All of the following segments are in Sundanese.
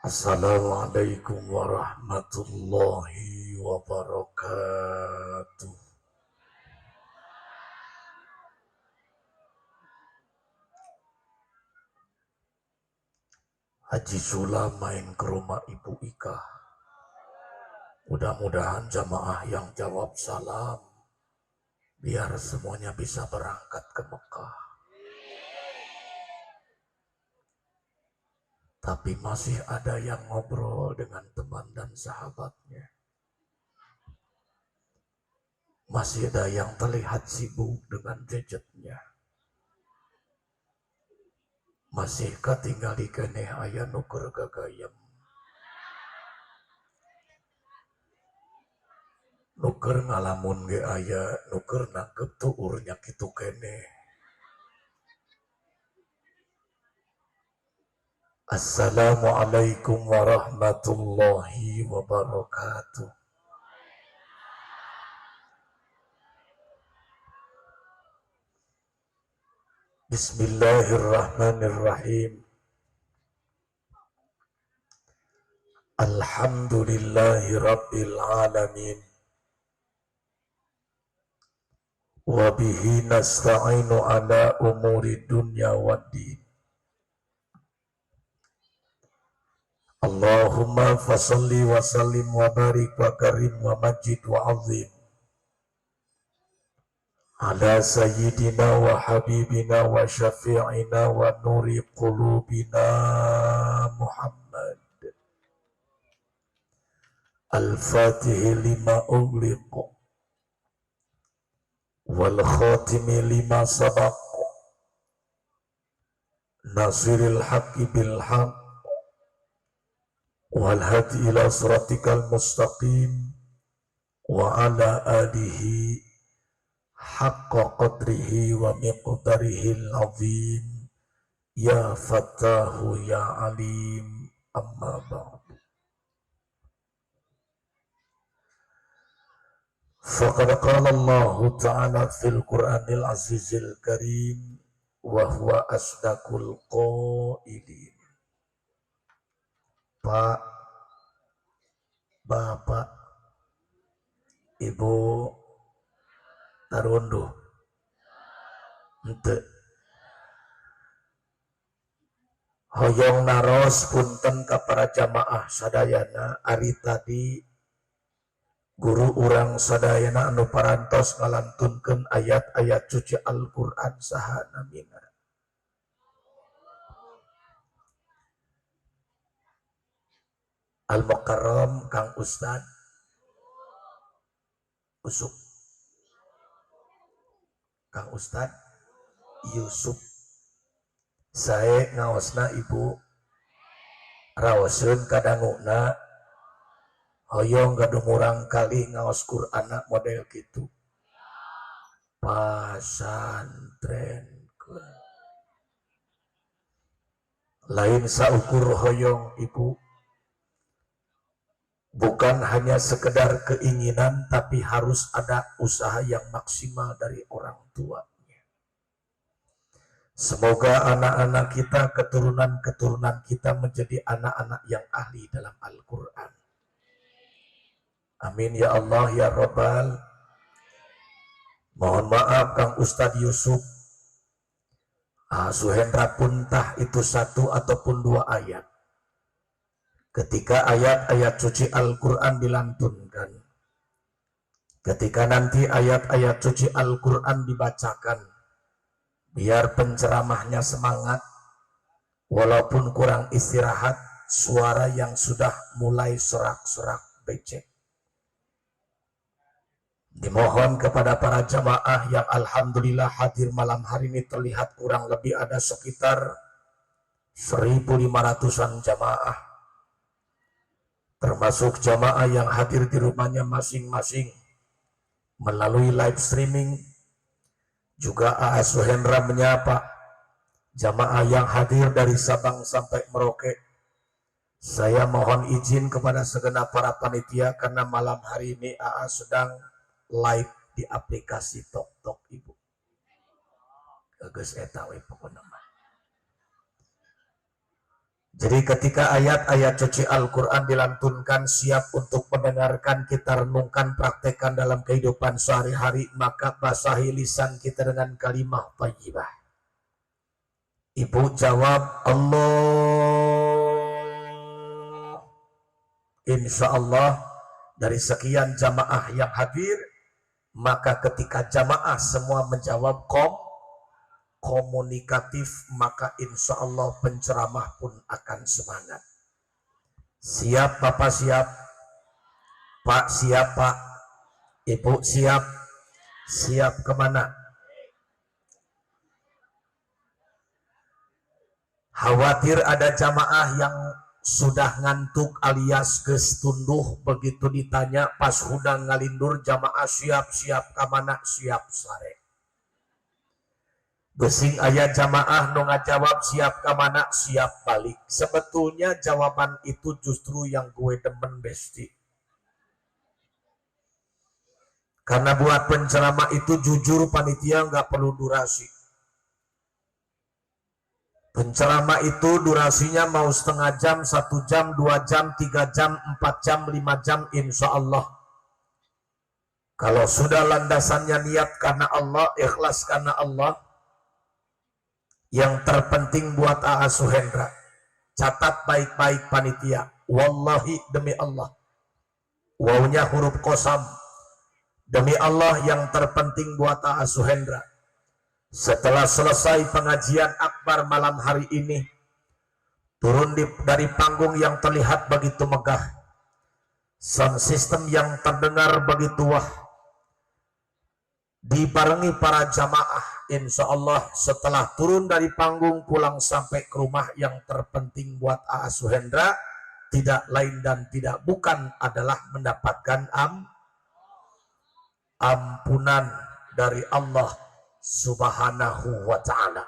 Assalamualaikum warahmatullahi wabarakatuh. Haji Sulam main ke rumah Ibu Ika. Mudah-mudahan jamaah yang jawab salam biar semuanya bisa berangkat ke Mekah. Tapi masih ada yang ngobrol dengan teman dan sahabatnya. Masih ada yang terlihat sibuk dengan gadgetnya. Masih katingali keneh aya nu keur gagayem. Nu keur ngalamun ge aya, nu keur nangkep tuur nya kitu keneh. Assalamualaikum warahmatullahi wabarakatuh. Bismillahirrahmanirrahim. Alhamdulillahi rabbil alamin. Wa bihi nasta'inu ala umuri dunya waddin. Allahumma fasalli wa sallim wa barik wa karim wa majid wa azim ala sayyidina wa habibina wa syafi'ina wa nuri qulubina Muhammad al-fatihi lima ughliq wal khatimi lima sabaq nasiril haqqi bil haqq wal hadi ila siratikal mustaqim wa ala alihi haqqa qadrihi wa miqdarihil azim ya fattahu ya alim amma ba'du. Faqad qala Allahu ta'ala fil Qur'anil azizil karim wa huwa asdaqul qailin. Pak, Bapak, Ibu, tarunduh henteu hoyong naros punten ka para jamaah sadayana. Ari tadi guru urang sadayana anu parantos ngalantunkeun ayat-ayat suci Al-Qur'an saha namina? Al-Mukarram Kang Ustad Usuk, Kang Ustad Yusuf. Sae ngaosna, Ibu, raoseun kadanguna. Hoyong gaduh murangkalih ngaos Qur'anna model kitu, pasantrenkeun. Lain saukur hoyong, Ibu, bukan hanya sekedar keinginan, tapi harus ada usaha yang maksimal dari orang tuanya. Semoga anak-anak kita, keturunan-keturunan kita menjadi anak-anak yang ahli dalam Al-Quran. Amin ya Allah ya Robbal. Mohon maaf, Kang Ustadz Yusuf. Ah, Suhendra puntah itu satu ataupun dua ayat. Ketika ayat-ayat suci Al-Quran dilantunkan, ketika nanti ayat-ayat suci Al-Quran dibacakan, biar penceramahnya semangat, walaupun kurang istirahat, suara yang sudah mulai serak-serak becek. Dimohon kepada para jamaah yang alhamdulillah hadir malam hari ini, terlihat kurang lebih ada sekitar 1.500-an jamaah, termasuk jamaah yang hadir di rumahnya masing-masing melalui live streaming. Juga A.A. Suhendra menyapa jamaah yang hadir dari Sabang sampai Merauke. Saya mohon izin kepada segenap para panitia karena malam hari ini AA sedang live di aplikasi Tok Tok, Ibu. Geus eta we pokona mah. Jadi ketika ayat-ayat suci Al-Quran dilantunkan, siap untuk mendengarkan, kita renungkan, praktekkan dalam kehidupan sehari-hari, maka basahi lisan kita dengan kalimah thayyibah. Ibu jawab Allah. Insya Allah dari sekian jamaah yang hadir, maka ketika jamaah semua menjawab komunikatif, maka insya Allah penceramah pun akan semangat. Siap Bapak, siap Pak, siap Pak, Ibu siap, siap kemana? Khawatir ada jamaah yang sudah ngantuk alias geus tunduh, begitu ditanya pas hudang ngalindur, jamaah siap-siap kamana, siap sare. Gesing aya jamaah nu ngajawab siap kamana, siap balik. Sebetulnya jawaban itu justru yang gue demen, besti. Karena buat penceramah itu jujur panitia nggak perlu durasi. Penceramah itu durasinya mau setengah jam, 1 jam, 2 jam, 3 jam, 4 jam, 5 jam, insya Allah. Kalau sudah landasannya niat karena Allah, ikhlas karena Allah, yang terpenting buat A.A. Suhendra, catat baik-baik panitia, wallahi demi Allah, wawnya huruf kosam, demi Allah yang terpenting buat A.A. Suhendra, setelah selesai pengajian akbar malam hari ini, turun dari panggung yang terlihat begitu megah, sound system yang terdengar begitu wah, dibarengi para jamaah, insya Allah setelah turun dari panggung pulang sampai ke rumah, yang terpenting buat A.A. Suhendra tidak lain dan tidak bukan adalah mendapatkan ampunan dari Allah Subhanahu wa ta'ala.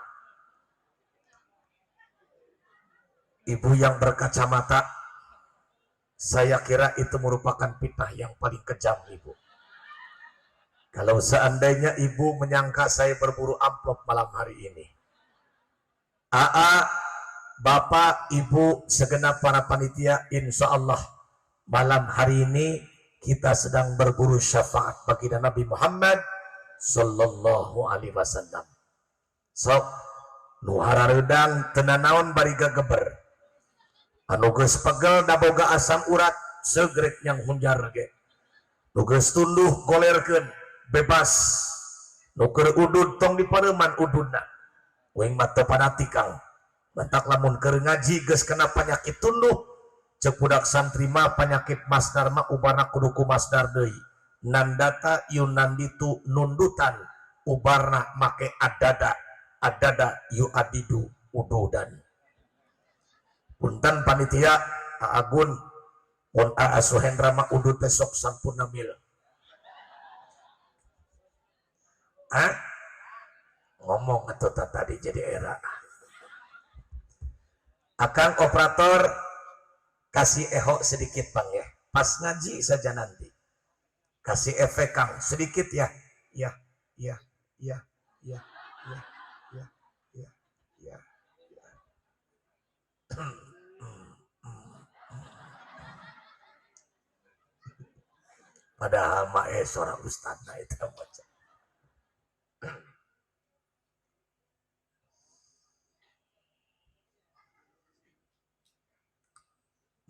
Ibu yang berkacamata, saya kira itu merupakan fitnah yang paling kejam, Ibu. Kalau seandainya ibu menyangka saya berburu amplop malam hari ini, AA, Bapak, Ibu, segenap para panitia, insya Allah malam hari ini kita sedang berburu syafaat baginda Nabi Muhammad Sallallahu Alaihi Wasallam. Sok, nu harareudang teu nanaon bari gageber, anu geus pegel da boga asam urat segrek yang hunjar ge, nu geus tunduh golerkeun bebas, nu keur udud tong dipareuman ududna. Uing mah teu fanatik Kang, matak lamun keur ngaji geus kena penyakit tunduh, ceuk budak santri mah penyakit masdar mah ubarna kudu ku masdar deui, nandata yunanditu nundutan, ubarna make adada, adada yuadidu ududan. Punten panitia, Agun mun A.A. Suhendra mah udud teh sok sampurna mil. Hah? Ngomong atau tadi jadi era. Akang operator kasih eho sedikit bang ya. Pas ngaji saja nanti. Kasih efek Kang sedikit ya. Ya, ya, ya, ya, ya, ya, ya, ya, ya. Padahal mah seorang ustadz nah itu macam.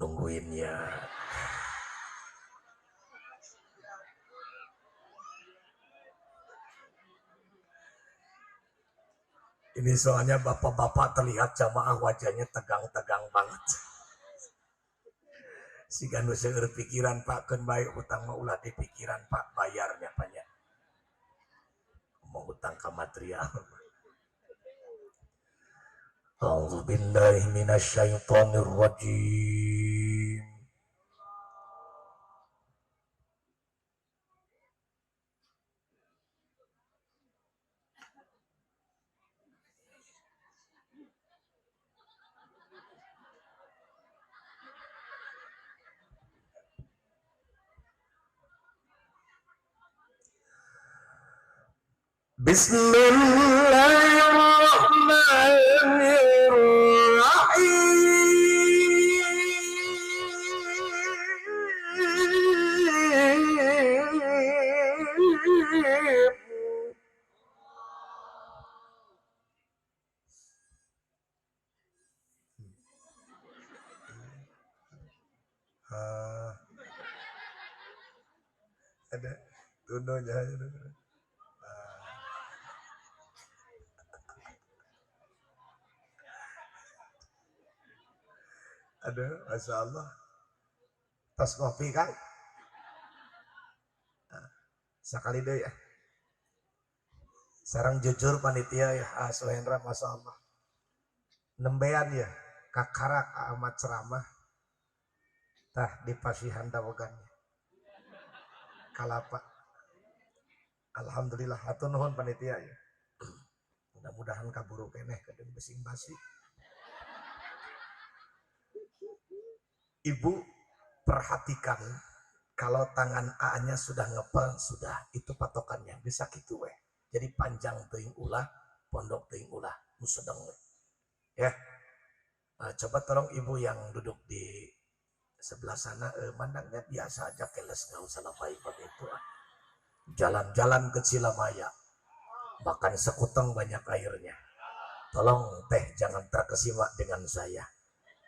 Nungguinnya. Ini soalnya bapak-bapak terlihat jamaah wajahnya tegang-tegang banget. Siga nu seueur pikiran Pak, keun bae hutang mah ulah di pikiran Pak, bayarnya banyak. Mau hutang ka material. A'udzu billahi minasyaitonir rajim. Bismillahirrahmanirrahim. Ah. Ada tundonya. Aduh, Masya Allah. Tas kopi, Kang. Nah, sekali deh ya. Sarang jujur panitia ya, Suhendra, Masya Allah. Nembean ya, kakarak amat ceramah. Tah di pasihan dawegannya. Kalapa. Alhamdulillah, hatur nuhun panitia ya. Mudah-mudahan kaburu keneh kedeng besing basi. Ibu perhatikan kalau tangan A-nya sudah ngepel, sudah itu patokannya, bisa gitu weh. Jadi panjang teuing ulah, pondok teuing ulah, nu sedeng weh. Ya. Nah, coba tolong ibu yang duduk di sebelah sana, mandangnya biasa aja, keles, nggak usah lebay begitu. Ah. Jalan-jalan ke Cilamaya, bahkan sekuteng banyak airnya. Tolong teh jangan terkesima dengan saya.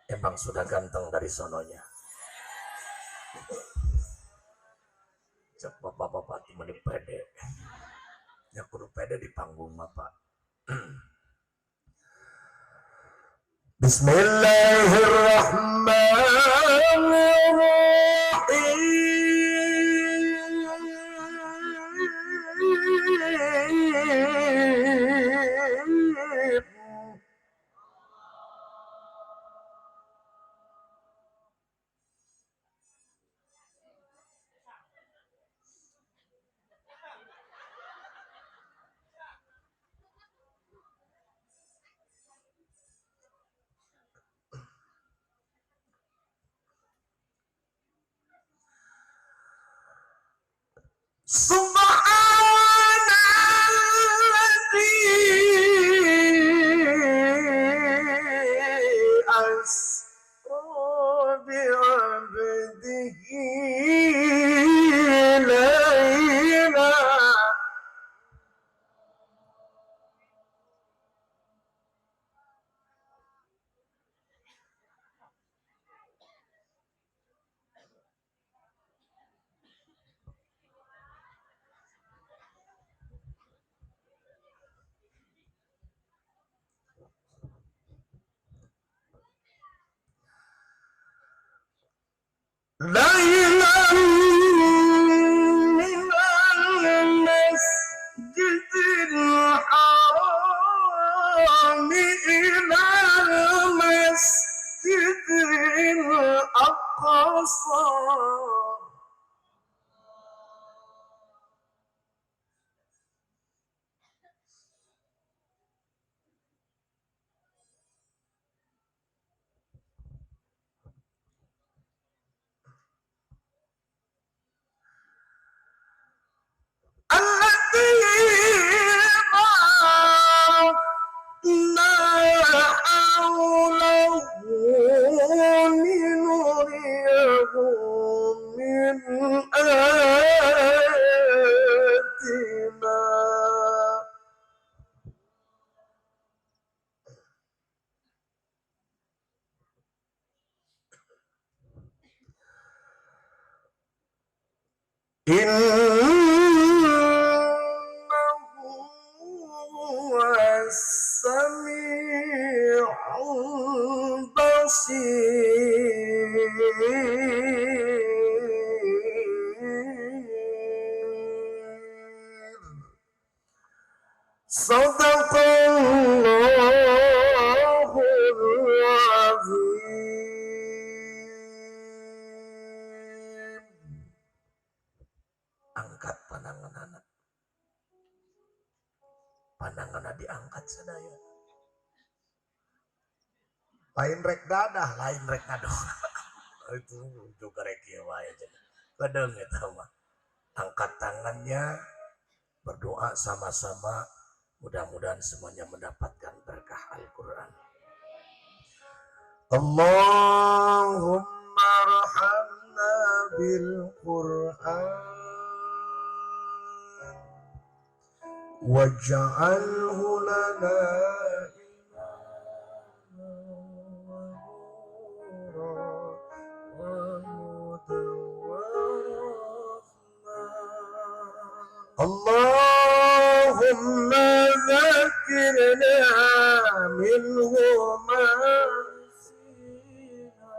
Emang sudah ganteng dari sononya. Cek bapak-bapak meni pede. Ya kudu pede di panggung bapak. Bismillahirrahmanirrahim. Subhanalladzi asra bi'abdihi laila. ليلا من المسجد الحرام إلى المسجد الأقصى. الذي باركنا حوله لنريه من آياتنا. إنه هو السميع البصير. صدق الله العظيم. Angkat pandangan anak. Pandangan diangkat sadaya. Lain rek dadah, lain rek ngadoa. Itu juga rek ieu wae cenah. Kedeung eta mah. Angkat tangannya, berdoa sama-sama, mudah-mudahan semuanya mendapatkan berkah Al-Qur'an. Allahumma arhamna bil Qur'an waj'alhu lana imaman wa nura wa اللهم ذكرنا منه ما نسينا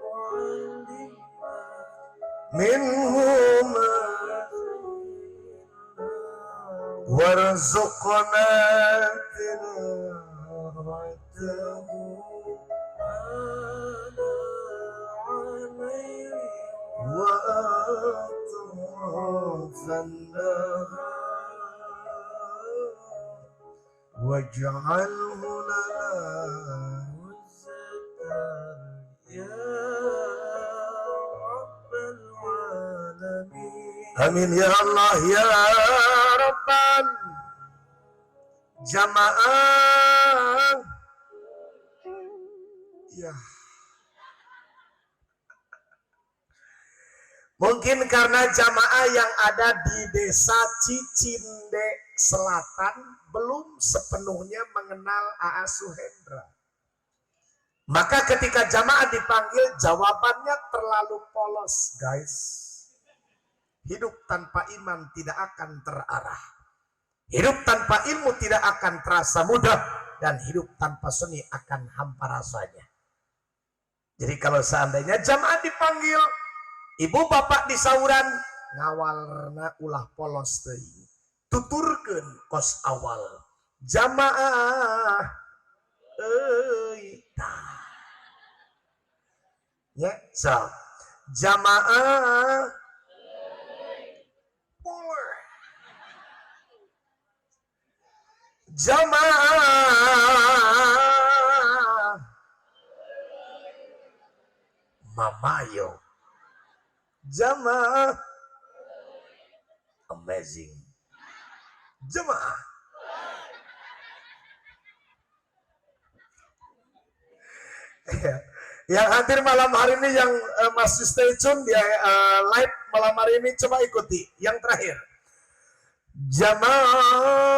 وعلمنا منه ما وارزقنا تلاوته آناء الليل وأطراف النهار واجعله لنا حجة يا رب العالمين. Amin ya Allah ya Rabban. Jamaah ya, mungkin karena jamaah yang ada di desa Cicinde Selatan belum sepenuhnya mengenal A.A. Suhendra, maka ketika jamaah dipanggil jawabannya terlalu polos. Guys, hidup tanpa iman tidak akan terarah. Hidup tanpa ilmu tidak akan terasa mudah. Dan hidup tanpa seni akan hampa rasanya. Jadi kalau seandainya jamaah dipanggil, ibu bapak disauran, ngawalna ulah polos teuing. Tuturkeun kos awal. Jamaah euy tah. Ya, so. Jamaah boleh. Jamaah mamayo. Jamaah amazing. Jamaah. Ya. Yang hadir malam hari ini yang masih stay tune dia live malam hari ini coba ikuti yang terakhir. Jamaah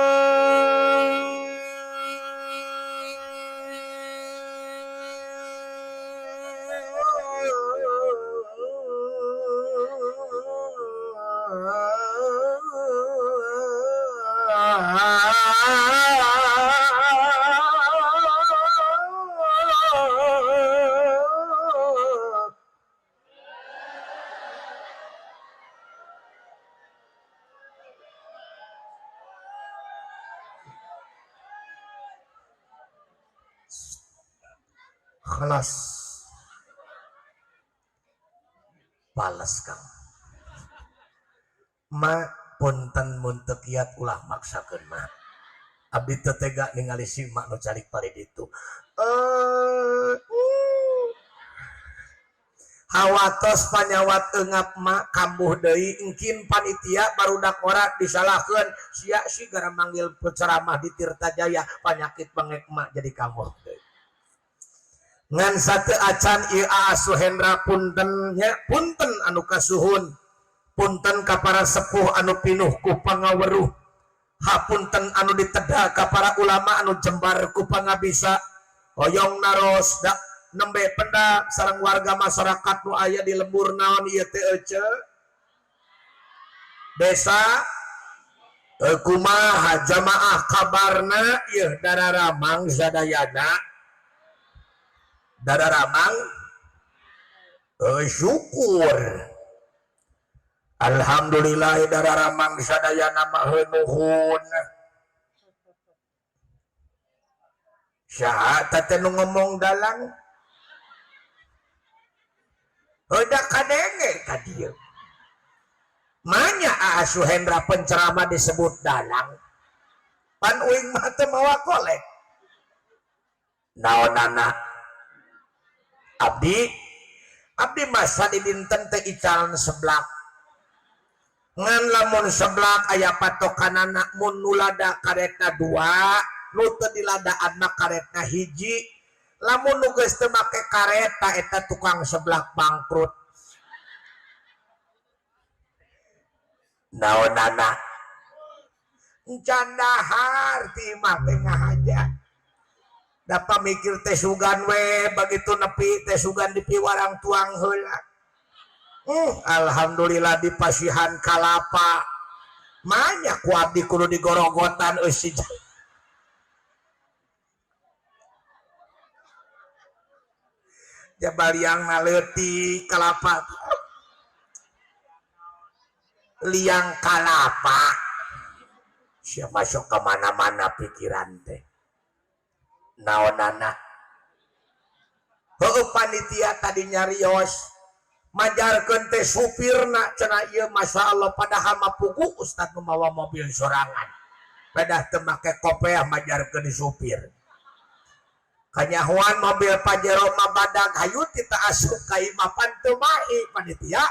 Kelas balas Kang Ma, punten mun teu kiat ulah maksakeun ma, abdi teu tega ningali si mak nu calik parid itu. Hawatos panyawat eungap ma kambuh deui, engkin panitia barudak ora disalahkeun sia si gara manggil penceramah di Tirta Jaya, panyakit bengek mak jadi kambuh deui. Ngan sate acan ieu Aa Suhendra punten nya, punten anu kasuhun, punten ka para sepuh anu pinuh ku pangaweruh, hapunten anu diteda ka para ulama anu jembar ku pangabisa. Hoyong naros da nembe pendak sareng warga masyarakat nu aya di lembur naon ieu teh ece desa kumaha jamaah kabarna ieu dararamang sadayana dararamang syukur alhamdulillah dararamang sadayana mah nuhun. Saha teh nu ngomong dalang udah kadenge ka dieu manya Aa Suhendra penceramah disebut dalang pan uing mah teu mawa kolek naonana. Abdi abdi masa di dinten teh icalan seblak ngan lamun seblak aya patokanana mun nu lada karetna dua nu teu diladaan mah karetna hiji lamun nu geus teu make kareta eta tukang seblak bangkrut. Naonana encan dahar ti imah teh ngahaja da pamikir teh sugan we begitu nepi teh sugan dipiwarang tuang heula. Alhamdulillah di pasihan kalapa Manya ku abdi kudu digorogotan eusi. Jabal liang leutik kalapa. Liang kalapa. Sia masuk ke mana-mana pikiran teh. Naonana. Heueuh panitia tadi nyarios. Majarkeun teh supirna cenah ieu masyaallah padahal mah puguh ustad nu mawa mobil sorangan. Pedah teu make kopeah majarkeun supir. Kanyahoan mobil Pajero mah badag hayu tita asup ka imah pan teu mahi panitia.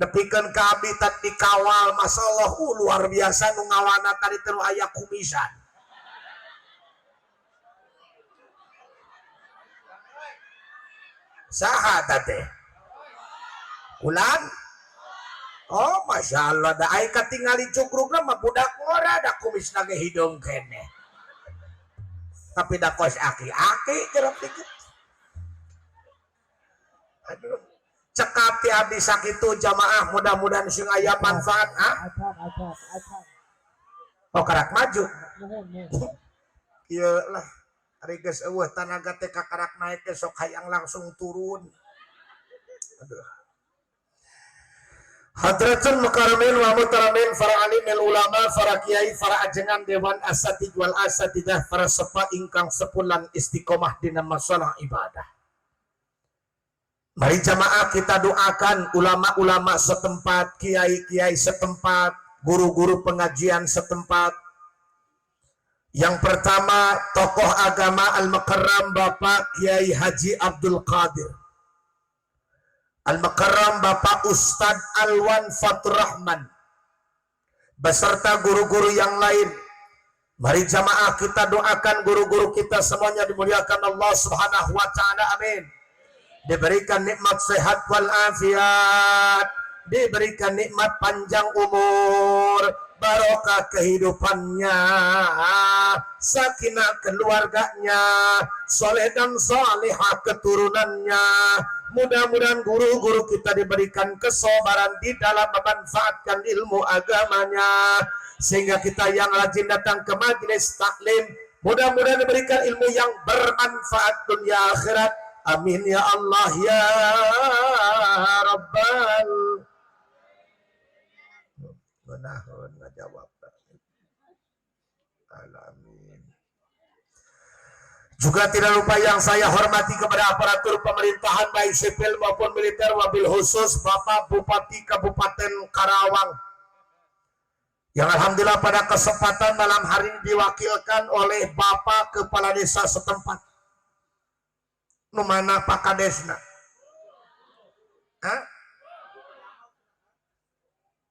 Nepikeun ka abdi tadi dikawal masyaallah luar biasa nu ngawana tadi teh aya kumisan. Saha teh? Ulan? Oh masyaallah da ai katingali cukrukna mah budak ngora da kumisna ge hidung keneh. Tapi da kos aki-aki jeruk dikit. Aduh. Cekap ti abdi sakitu jamaah mudah-mudahan sing aya manfaat ah. Oh karak maju. Ieu lah ari geus eueuh tanaga teh kakarak naik teh sok hayang langsung turun. Aduh. Hadratul mukarramin wa muhtaramin para alimil ulama, para kiai, para ajengan dewan asatid wal asatidah, para sepa ingkang sepulan istiqomah dina masalah ibadah. Mari jamaah kita doakan ulama-ulama setempat, kiai-kiai setempat, guru-guru pengajian setempat. Yang pertama, tokoh agama Al-Mukarram Bapak Kiai Haji Abdul Qadir. Al-Mukarram Bapak Ustadz Alwan Faturrahman beserta guru-guru yang lain. Mari jamaah kita doakan guru-guru kita semuanya dimuliakan Allah Subhanahu wa taala. Amin. Diberikan nikmat sehat wal afiat, diberikan nikmat panjang umur, barokah kehidupannya, sakinah keluarganya, soleh dan salihah keturunannya. Mudah-mudahan guru-guru kita diberikan kesabaran di dalam memanfaatkan ilmu agamanya, sehingga kita yang rajin datang ke majelis taklim mudah-mudahan diberikan ilmu yang bermanfaat dunia akhirat. Amin ya Allah ya Rabbal. Menahun ngajawab. Alamin. Juga tidak lupa yang saya hormati kepada aparatur pemerintahan baik sipil maupun militer, wabil khusus Bapak Bupati Kabupaten Karawang, yang alhamdulillah pada kesempatan malam hari ini diwakilkan oleh Bapak Kepala Desa setempat. Nu mana Pak Kadesna? Hah?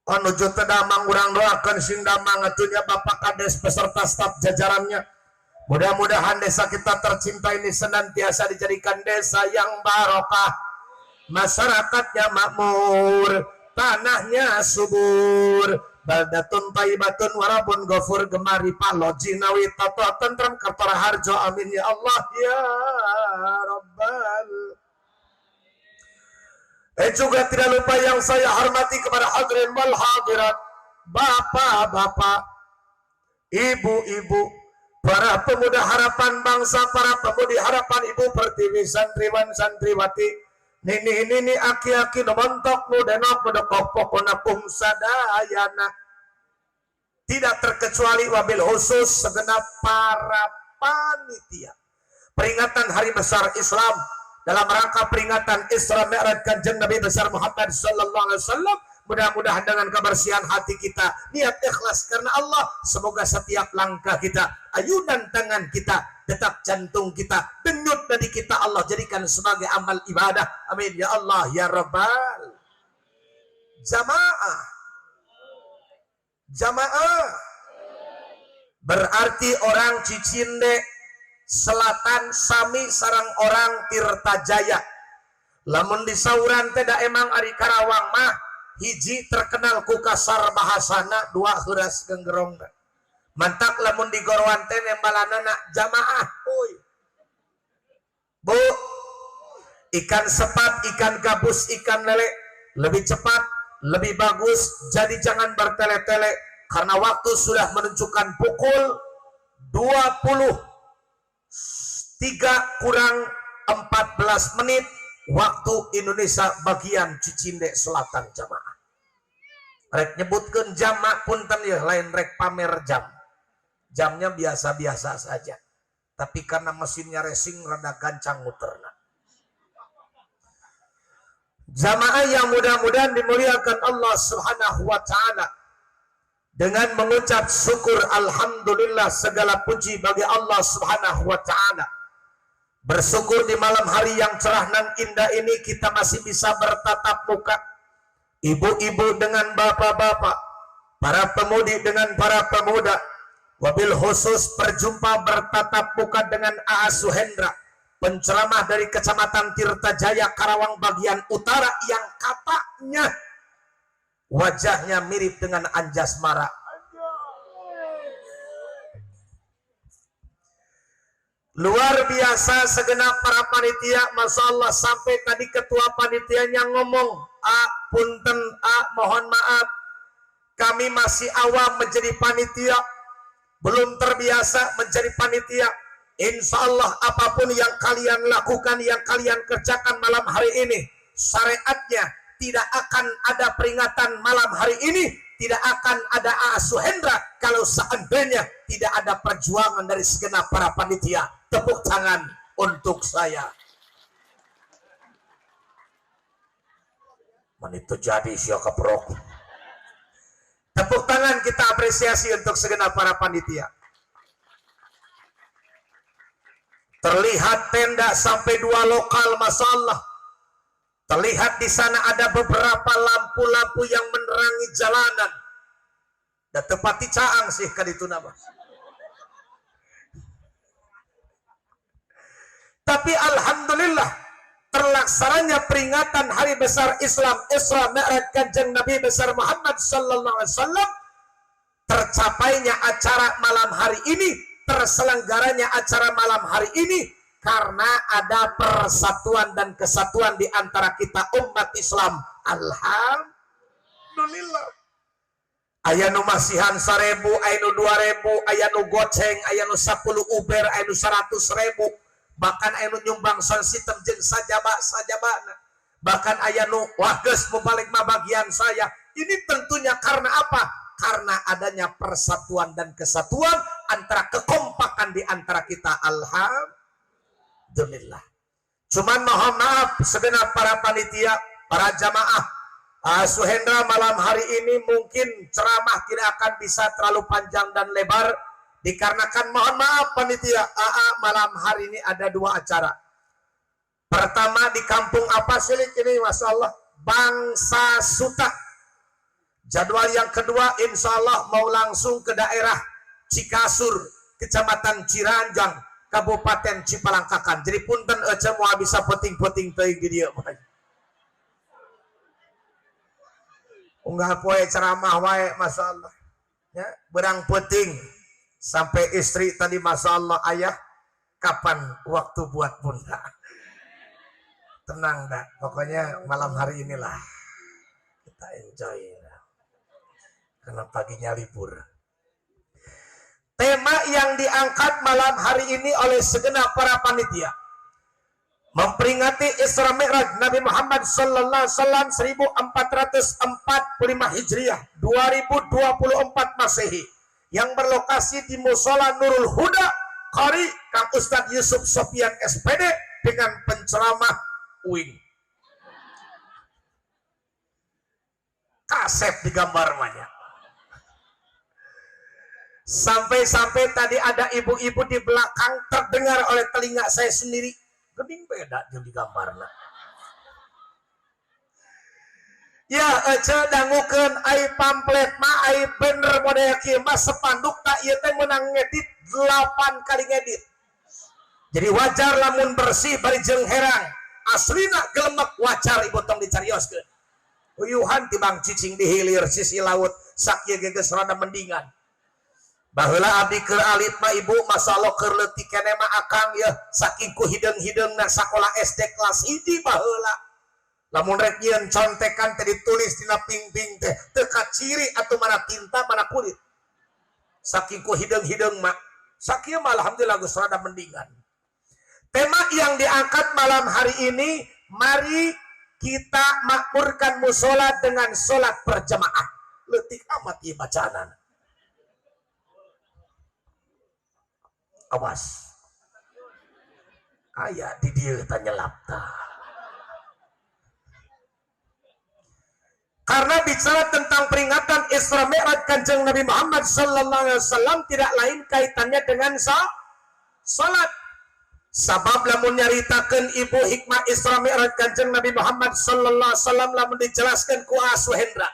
Oh, nuju teu damang, urang doakeun sing damang atunya Bapak Kades beserta staf jajarannya. Mudah-mudahan desa kita tercinta ini senantiasa dijadikan desa yang barokah, masyarakatnya makmur, tanahnya subur, baldatun thayyibatun warabun ghafur, gemari palo jinawi tata tentrem kertora harjo. Amin ya Allah ya Rabbal. Juga tidak lupa yang saya hormati kepada hadirin wal hadirat, bapak-bapak, ibu-ibu, para pemuda harapan bangsa, para pemudi harapan ibu pertiwi, santriwan santriwati, nini nini, aki-aki nu montok, nu denok, nu dekok, pokona pung sadayana. Tidak terkecuali wabil khusus segenap para panitia peringatan Hari Besar Islam dalam rangka peringatan Isra Mi'raj Kanjeng Nabi besar Muhammad sallallahu alaihi wasallam. Mudah-mudahan dengan kebersihan hati kita, niat ikhlas karena Allah, semoga setiap langkah kita, ayunan tangan kita, detak jantung kita, denyut nadi kita Allah jadikan sebagai amal ibadah. Amin ya Allah ya Rabbal. Jamaah. Jamaah berarti orang Cicinde Selatan sami sarang orang Tirtajaya. Lamun disauran teh da emang ari Karawang mah hiji terkenal ku kasar bahasana, dua heuras genggerongna. Mantak lamun digorowan teh nembalanana jamaah. Uy. Bu, ikan sepat, ikan gabus, ikan lele lebih cepat, Lebih bagus jadi jangan bertele-tele karena waktu sudah menunjukkan pukul 23 kurang 14 menit waktu Indonesia bagian Cicinde Selatan. Jamaah, rek nyebutkan jam, punten ya, lain rek pamer jam, jamnya biasa-biasa saja, tapi karena mesinnya racing rada gancang muterna. Jamaah yang mudah-mudahan dimuliakan Allah Subhanahu wa taala, dengan mengucap syukur alhamdulillah, segala puji bagi Allah Subhanahu wa taala. Bersyukur di malam hari yang cerah dan indah ini kita masih bisa bertatap muka, ibu-ibu dengan bapak-bapak, para pemudi dengan para pemuda, wabil khusus berjumpa bertatap muka dengan A.A. Suhendra, penceramah dari Kecamatan Tirta Jaya, Karawang bagian utara, yang katanya wajahnya mirip dengan Anjasmara. Luar biasa segenap para panitia, Masya Allah, sampai tadi ketua panitianya ngomong, "A, punten, A, mohon maaf, kami masih awam menjadi panitia, belum terbiasa menjadi panitia. Insya Allah apapun yang kalian lakukan, yang kalian kerjakan malam hari ini, syariatnya tidak akan ada peringatan malam hari ini, tidak akan ada A.A. Suhendra kalau seandainya tidak ada perjuangan dari segenap para panitia. Tepuk tangan untuk saya." Man itu jadi siapa keprok. Tepuk tangan kita apresiasi untuk segenap para panitia. Terlihat tenda sampai dua lokal, Masya Allah. Terlihat di sana ada beberapa lampu-lampu yang menerangi jalanan. Dan tempat caang sih kan itu nama. Tapi alhamdulillah terlaksananya peringatan Hari Besar Islam Isra Mi'raj Kanjeng Nabi besar Muhammad sallallahu alaihi wasallam, tercapainya acara malam hari ini, terselenggaranya acara malam hari ini karena ada persatuan dan kesatuan di antara kita umat Islam. Alhamdulillah. Aya nu masihan 1.000, aya nu 2.000, aya nu goceng, aya nu 10 uber, aya nu 100.000, bahkan aya nu nyumbang sound system jeung sajaba sajabana, bahkan aya nu wah geus balik mah bagian saya. Ini tentunya karena apa? Karena adanya persatuan dan kesatuan antara kekompakan di antara kita. Alhamdulillah. Cuman mohon maaf segenap para panitia, para jamaah, Suhendra malam hari ini mungkin ceramah tidak akan bisa terlalu panjang dan lebar dikarenakan mohon maaf panitia, AA malam hari ini ada dua acara. Pertama di kampung apa sih ini, Masya Allah, Bangsa Suta. Jadwal yang kedua insya Allah mau langsung ke daerah Cikasur, Kecamatan Ciranjang, Kabupaten Cipalangkakan. Jadi punten ece mau bisa peting-peting teuing di dieu. Unggal poe ceramah wae, Masya Allah. Ya, berang peting sampai istri tadi, Masya Allah, ayah kapan waktu buat bunda? Tenang dah, pokoknya malam hari inilah kita enjoy. Karena paginya libur. Tema yang diangkat malam hari ini oleh segenap para panitia memperingati Isra Mi'raj Nabi Muhammad sallallahu alaihi wasallam 1445 Hijriah 2024 Masehi yang berlokasi di Musola Nurul Huda Qari Kang Ustadz Yusuf Sofian SPD dengan penceramah Wing kasep di gambar banyak. Sampai-sampai tadi ada ibu-ibu di belakang, terdengar oleh telinga saya sendiri, gening beda jeung di gambarna. Ya ece dangukeun ai pamflet mah, ai bener model kieu mah spanduk tak ieu teh meunang ngedit 8 kali ngedit. Jadi wajar lamun bersih bari jeung herang, aslina gelemek, wajar ibu tong dicarioskeun. Uyuhan tibang cicing di hilir sisi laut sakieu ge geus rada mendingan. Baheula abdi keur alit mah ibu, masalah keur leutik keneh mah akang ya, saking ku hideung-hideungna sakola SD kelas 1 baheula. Lamun rek nyieun contekan teh ditulis dina pingping teh teu kaciri atuh mana tinta mana kulit. Saking ku hideung-hideung mah. Sakieu mah alhamdulillah geus rada mendingan. Tema yang diangkat malam hari ini, mari kita makmurkan musola dengan sholat berjamaah. Leutik amat ieu bacaanana. Awas. Aya di dieu tah nyelap tah. Karena bicara tentang peringatan Isra Mi'raj Kanjeng Nabi Muhammad sallallahu alaihi wasallam tidak lain kaitannya dengan salat. Sabab lamun nyaritakeun ibu hikmah Isra Mi'raj Kanjeng Nabi Muhammad sallallahu alaihi wasallam lamun dijelaskan ku Asuhendra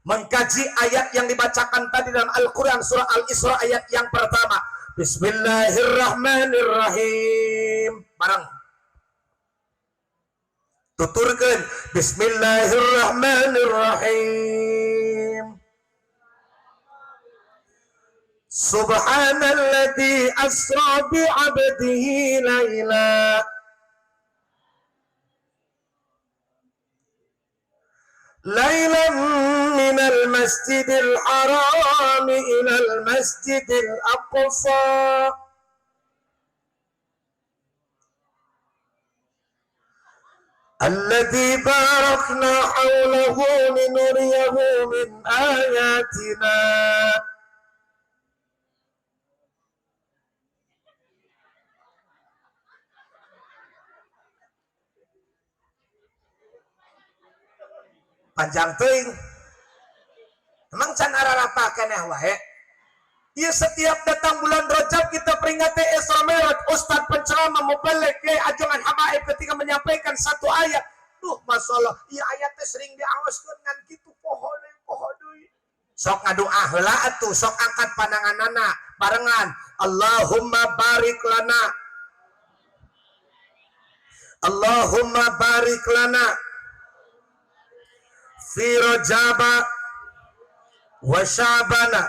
mengkaji ayat yang dibacakan tadi dalam Al-Quran surah Al-Isra ayat yang pertama. Bismillahirrahmanirrahim. Bareng. Tuturkeun Bismillahirrahmanirrahim. Subhanalladzi asra bi 'abdihi laila lailan minal masjidil harami ilal masjidil aqsa alladzi barakna hawlahu linuriyahu min ayatina. Panjang teuing. Emang can ararapa keneh wae. Ieu setiap datang bulan Rajab kita peringati Isra Mi'raj. Ustaz penceramah mubaligh kiai ajongan habaib ketika menyampaikan satu ayat. Duh, masalah ieu ayat teh sering diawaskeun ngan kitu poho deui poho deui. Sok ngadoa heula atuh, sok angkat pandanganana barengan. Allahumma barik lana. Allahumma barik lana fi Rajaba wa Sya'bana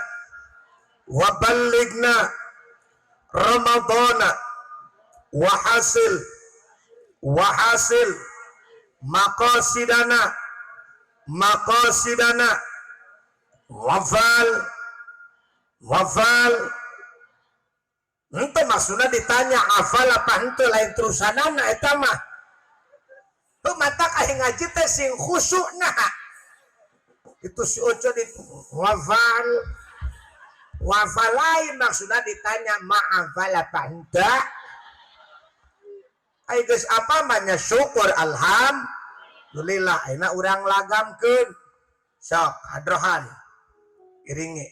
wa ballighna Ramadana wa hasil maqasidana maqasidana wafal henteu maksudna ditanya hafal apa henteu lain terusanana eta mah. Tuh matak aing ngaji teh sing khusyukna. Itu si Oco di wafal wafal lain maksudnya ditanya ma'afal apa enggak. Ayo guys apa maknya syukur alhamdulillah ayeuna urang lagamkeun sok hadrohan iringi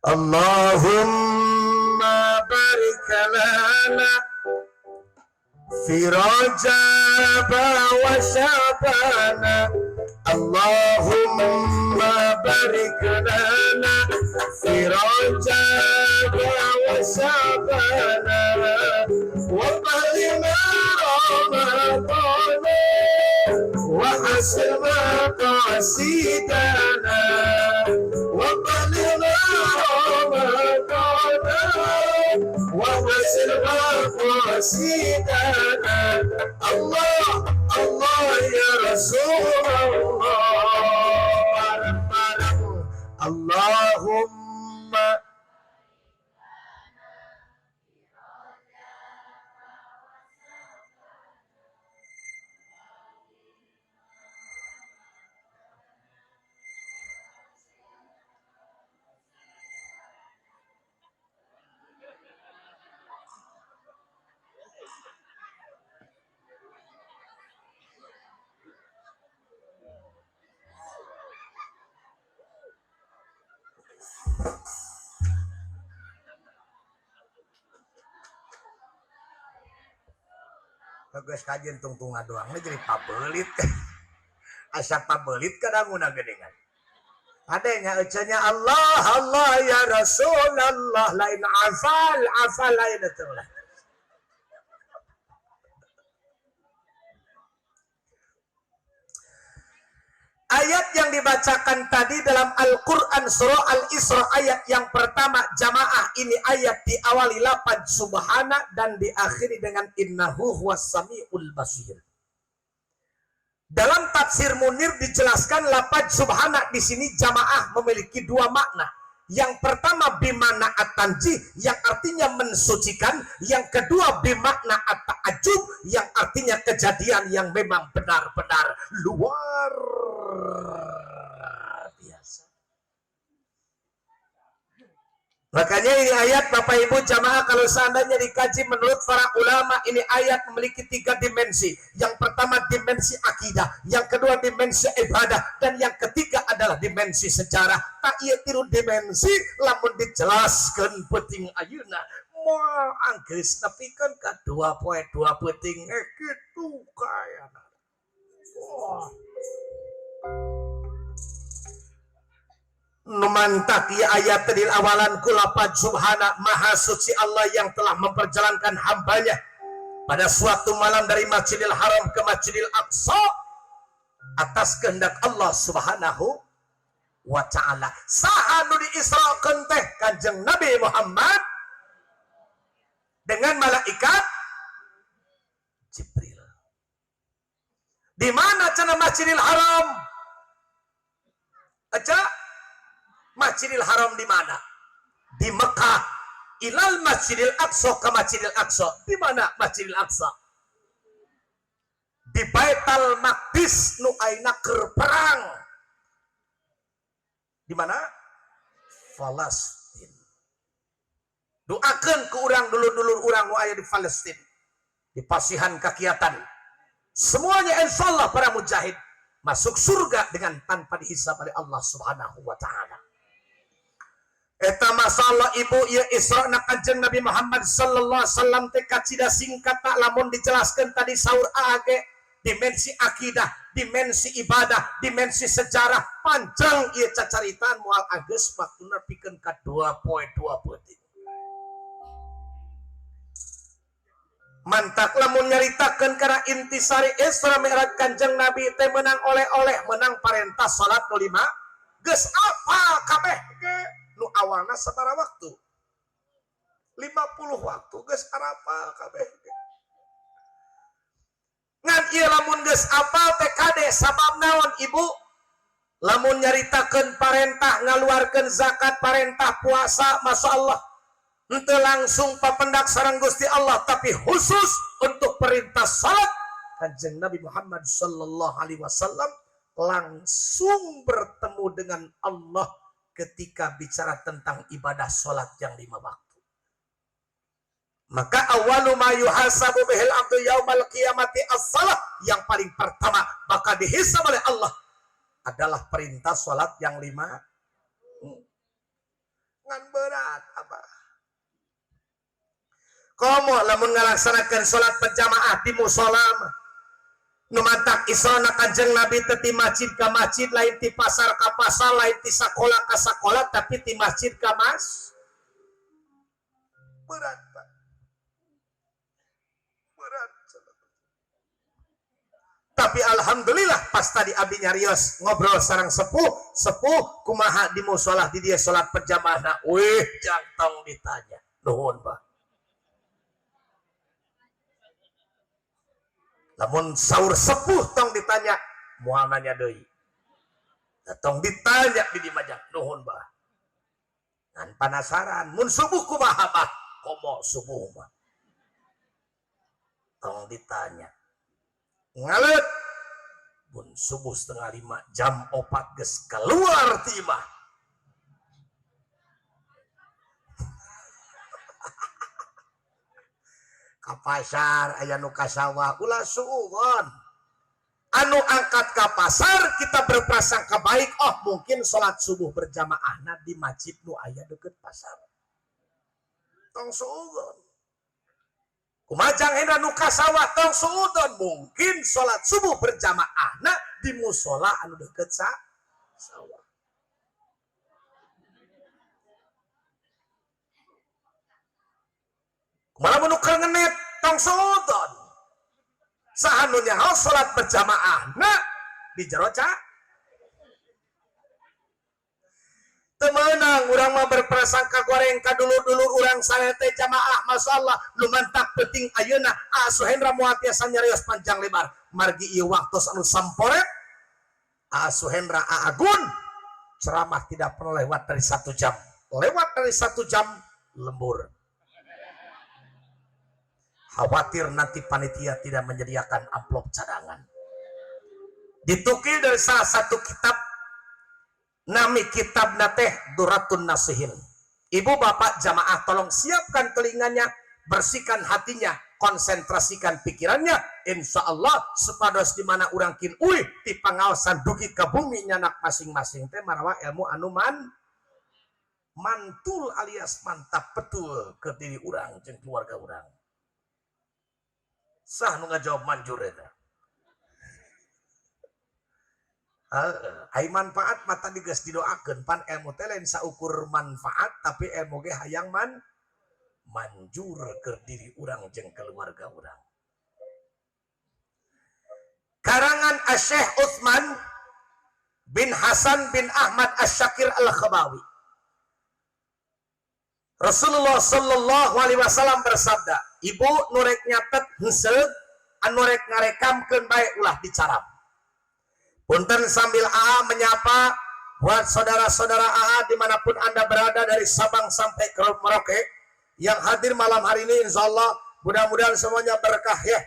Allahumma barik lana fi Rajab wa Sya'bana Allahumma barik lana fi Rajab wa Sya'bana wa ballighna Ramadana wa hasil maqasidana wa ballighna Ramadana wa hasil maqasidana. Allah Allah ya Rasulullah bareng-bareng Allahumma geus kajian tungtung ngadoang jadi pabelit. Asa pabelit kadanguna geuningan. Adanya ecenya Allah Allah ya Rasulullah lain afal afal lain itu lah. Ayat yang dibacakan tadi dalam Al-Quran surah Al-Isra ayat yang pertama jamaah ini ayat diawali lapan subhana dan diakhiri dengan innahu huwas samiul basir. Dalam tafsir Munir dijelaskan lafaz subhana di sini jamaah memiliki dua makna. Yang pertama bimakna at-tanzih yang artinya mensucikan, yang kedua bimakna at-ta'ajub yang artinya kejadian yang memang benar-benar luar biasa. Makanya ini ayat, Bapak Ibu jamaah, kalau seandainya dikaji menurut para ulama, ini ayat memiliki tiga dimensi. Yang pertama dimensi akidah, yang kedua dimensi ibadah, dan yang ketiga adalah dimensi sejarah. Tah, ieu tilu dimensi lamun dijelaskan penting ayeuna moal anggeus nepikeun ka dua poe dua peuting, kitu kayana. Wah. Nu mantak ya ayat tadi awalan ku lapad subhana, maha suci Allah yang telah memperjalankan hambanya pada suatu malam dari Masjidil Haram ke Masjidil Aqsa atas kehendak Allah Subhanahu wa Ta'ala. Saha nu diisrakeun teh? Kanjeng Nabi Muhammad dengan malaikat Jibril. Di mana cenah Masjidil Haram? Aja Masjidil Haram di mana? Di Mekah. Ilal Masjidil Aqsa, ke Masjidil Aqsa. Di mana Masjidil Aqsa? Di Baitul Maqdis nu ayeuna keur perang. Di mana? Palestin. Doakeun ke urang dulur-dulur urang nu aya di Palestin. Di pasihan kakiatan. Semuanya insyaallah para mujahid masuk surga dengan tanpa dihisab oleh Allah Subhanahu wa Taala. Eta masalah ibu ya Isra na Kanjeng Nabi Muhammad sallallahu alaihi wasallam teh kacida singkat tak lamun dijelaskan tadi saur age dimensi akidah, dimensi ibadah, dimensi sejarah panjang ieu cacaritaan moal anggeus waktuna pikeun ka dua poe dua peuting. Mantak lamun nyaritakeun kana intisari Isra Mi'raj Kanjeng Nabi teh menang oleh-oleh, menang parentah salat nu 5 geus apa kabeh ge nu awalna sabaraha waktu 50 waktu geus arapal kabeh ge. Ngan ieu lamun geus apal teh kade sabab naon ibu? Lamun nyaritakeun parentah ngaluarkeun zakat, parentah puasa, masya Allah henteu langsung papendak sareng Gusti Allah, tapi khusus untuk perintah salat Kanjeng Nabi Muhammad sallallahu alaihi wasallam langsung bertemu dengan Allah ketika bicara tentang ibadah salat yang 5 waktu. Maka awalu ma yuhasabu bihil abdu yaumal qiyamati as-salah, yang paling pertama bakal dihisab oleh Allah adalah perintah salat yang 5. Ngan berat apa? Komo lamun ngalaksanakeun salat berjamaah di musala mah. Nu mantak isona Kanjeng Nabi teh ti masjid ka masjid, lain ti pasar ka pasar, lain ti sakola ka sakola, tapi ti masjid ka mas. Berat, Pak. Berat. Tapi alhamdulillah pas tadi abi nyarios ngobrol sareng sepuh, sepuh kumaha di musola di dia salat berjamaah, wih jantong ditanya. Nuhun, Pak. Lamun sahur sepuh tong ditanya, moal nanya deui. Tong ditanya di dimajang, nuhun bah. Ngan penasaran, mun subuh kumaha bah? Komo subuh mah. Tong ditanya. Ngalet. Mun subuh setengah lima, jam 4 geus keluar ti imah. Ka pasar aya nu ka sawah ulah suudzon. Anu angkat ka pasar kita berprasangka baik, oh mungkin salat subuh berjamaahna di masjid nu aya deukeut pasar. Tong suudzon. Kumajang Hendra nu ka sawah tong suudzon, mungkin salat subuh berjamaahna di musola anu deukeut sawah. Kumaha mun nu keur ngenet tong suudzon. Saha nu nyaho salat berjamaahna di jero ca? Teu meunang urang mah berprasangka goreng ka dulur-dulur urang sarete teh jamaah, masyaallah nu mantak penting ayeuna A Suhendra moal tiasa nyarios panjang lebar margi ieu waktos anu samporet. A Suhendra A Agun ceramah tidak pernah lewat dari 1 jam, lewat dari 1 jam lembur, khawatir nanti panitia tidak menyediakan amplop cadangan. Ditukil dari salah satu kitab, nami kitab teh Duratun Nasihin. Ibu bapak jamaah tolong siapkan telinganya, bersihkan hatinya, konsentrasikan pikirannya. Insya Allah supados di mana urang kin uih di pangaosan dugi ke bumi nyanak masing-masing teh marawa ilmu anu mantul alias mantap betul ke diri urang jeung keluarga urang. Sah nu ngajawab manjur eta. Ai manfaat mata digeus didoakeun pan ilmu teh lain saukur manfaat tapi ilmu ge hayang manjur ke diri urang jeung keluarga urang. Karangan Asy-Syaikh Utsman bin Hasan bin Ahmad Asy-Syakir Al-Khabawi. Rasulullah sallallahu alaihi wasallam bersabda, ibu nu rek nyatet heuseug, anu rek ngarekamkeun bae ulah dicarap. Punten sambil AA menyapa buat saudara-saudara AA dimanapun Anda berada dari Sabang sampai ke Merauke yang hadir malam hari ini, insya Allah mudah-mudahan semuanya berkah ya.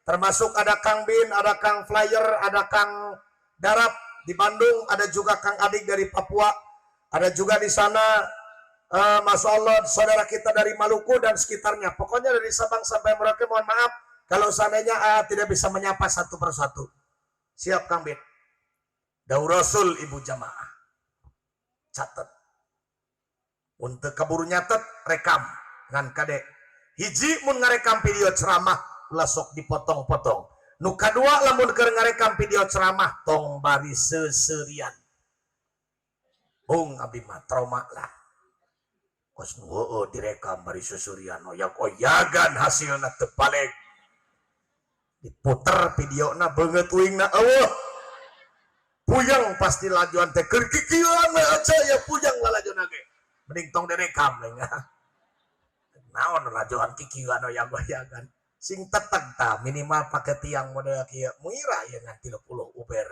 Termasuk ada Kang Bin, ada Kang Flyer, ada Kang Darap di Bandung, ada juga Kang Adik dari Papua, ada juga di sana Masya Allah saudara kita dari Maluku dan sekitarnya. Pokoknya dari Sabang sampai Merauke, mohon maaf kalau seandainya AA tidak bisa menyapa satu persatu. Siap Kang Bin. Daur Rasul ibu jamaah. Catat. Untuk keburu nyatet rekam ngan kade. Hiji mun ngarekam video ceramah ulah sok dipotong-potong. Nu kadua lamun keur ngarekam video ceramah tong bari seuseurian. Bung abdi mah trauma lah. Kos nu heueuh direkam bari seuseurian oyak-oyagan hasilna teu balik. Diputer videona beungeut uingna eueuh. Puyeng pasti lajuan teh keur kikieuan we aja ya puyeng lalajoan ge. Mending tong direkam we nya. Naon lajuan kikieuan oyak-oyagan. Sing teteg ta minimal pake tiang model kieu. Muira ya ngan 30 uber.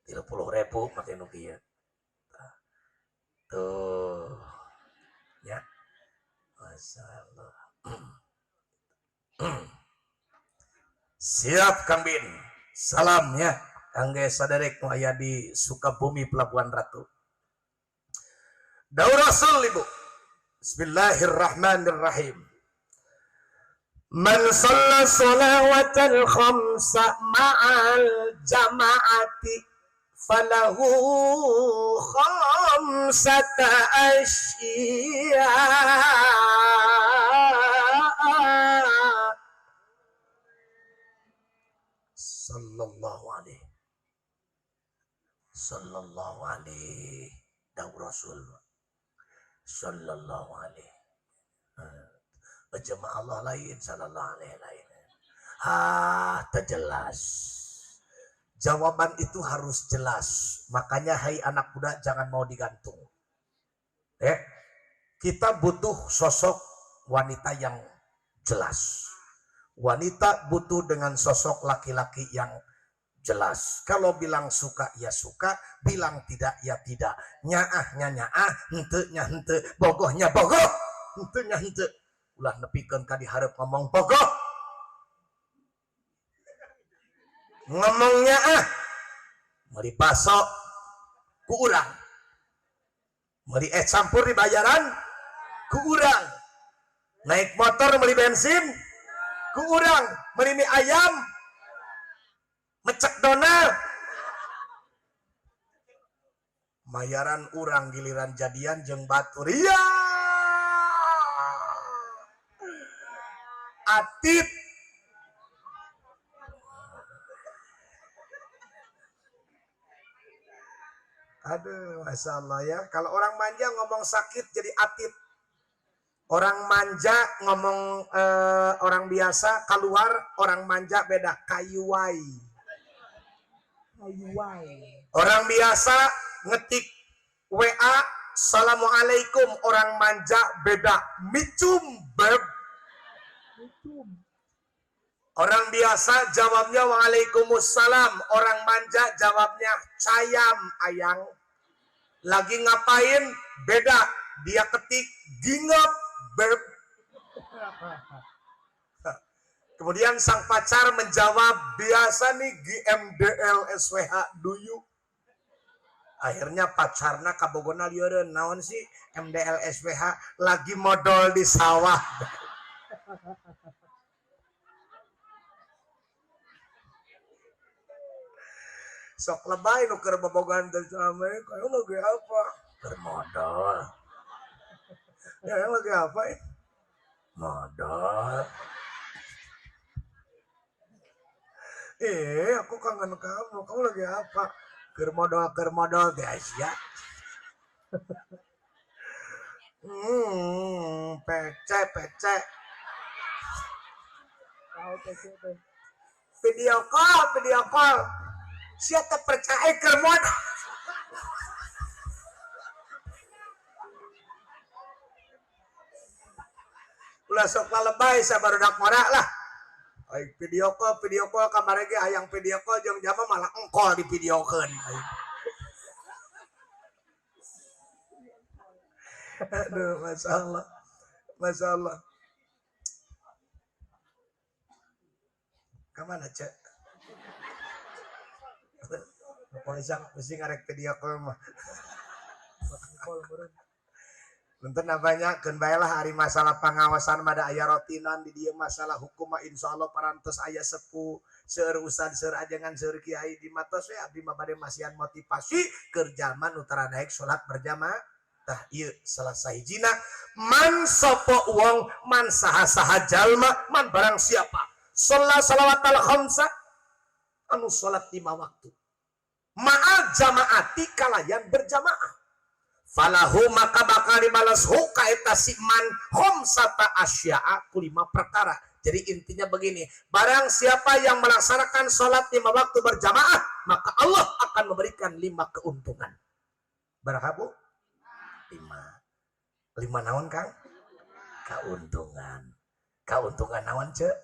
30.000 make nu kieu. Tuh. Ya. Masyaallah. Siap Kang Bin. Salam ya. Kangge saderek nu aya di Sukabumi Pelabuhan Ratu. Daur Rasul ibu. Bismillahirrahmanirrahim. Man shalla shalawatal khamsa ma'al jama'ati falahu khamsata asyiya. Sallallahu alaihi. Sallallahu alaihi daur Rasul. Sallallahu alaihi. Jemaah Allah lain, sallallahu alaihi lain. Ah, terjelas. Jawaban itu harus jelas. Makanya hai anak muda jangan mau digantung. Kita butuh sosok wanita yang jelas. Wanita butuh dengan sosok laki-laki yang jelas. Kalau bilang suka ya suka, bilang tidak ya tidak. Nyaahnya nyaah, henteu nya henteu, bogohnya bogoh, henteu nya henteu. Ulah nepikeun ka dihareup ngomong bogoh. Ngomongnya ah, meuli baso ku urang. Meuli es campur dibayaran ku urang. Naik motor meuli bensin ku urang, meuli mie ayam mecek donat. Mayaran urang giliran jadian jeung batur. Iya. Atit. Aduh, Masya Allah ya. Kalau orang manja ngomong sakit jadi atit. Orang manja ngomong orang biasa keluar, orang manja beda kayuai. Kayuai. Orang biasa ngetik WA assalamualaikum orang manja beda micum beb. Orang biasa jawabnya waalaikumsalam, orang manja jawabnya cayam ayang. Lagi ngapain? Beda, dia ketik gingap beb. Kemudian sang pacar menjawab biasa nih GMDL SWH do you. Akhirnya pacarna kabogona lieureun naon sih MDL SWH lagi modal di sawah. Sok lebay nu keur bobogohan teh Assalamualaikum, kamu lagi apa? Keur modal. Ya, yang lagi apa ya? Modal. Aku kangen kamu. Kamu lagi apa? Keur modal di Asia. Pece, pece. Video call, video call. Siapa percaya keur modal? Ulah sok lalebay sabarudak ngora lah. Aing video call kamari ge hayang video call jeung jama malah engkol di videokeun. Aduh, masyaallah. Masyaallah. Ka mana, Cek? Pokoknya mesti ngarek video call mah. Punten banyak keun bae lah ari masalah pangawasan mah da aya rotinan di dieu masalah hukum mah insyaallah parantos aya sepuh seueur ustad seueur ajengan seueur kiai di matos we abdi mah bade masihan motivasi keur jalma nu tara daek salat berjamaah. Tah ieu salah sahijina man sapa wong man saha-saha jalma man barang siapa sholat salawatal khamsa anu salat 5 waktu ma'al jamaati kalayan berjamaah falahu maka bakal dibalas hu ka eta si man khamsata asya'a ku 5 perkara. Jadi intinya begini, barang siapa yang melaksanakan salat 5 waktu berjamaah maka Allah akan memberikan 5 keuntungan. Berapa Bu? 5. 5 naon Kang? Keuntungan. Keuntungan naon Cek?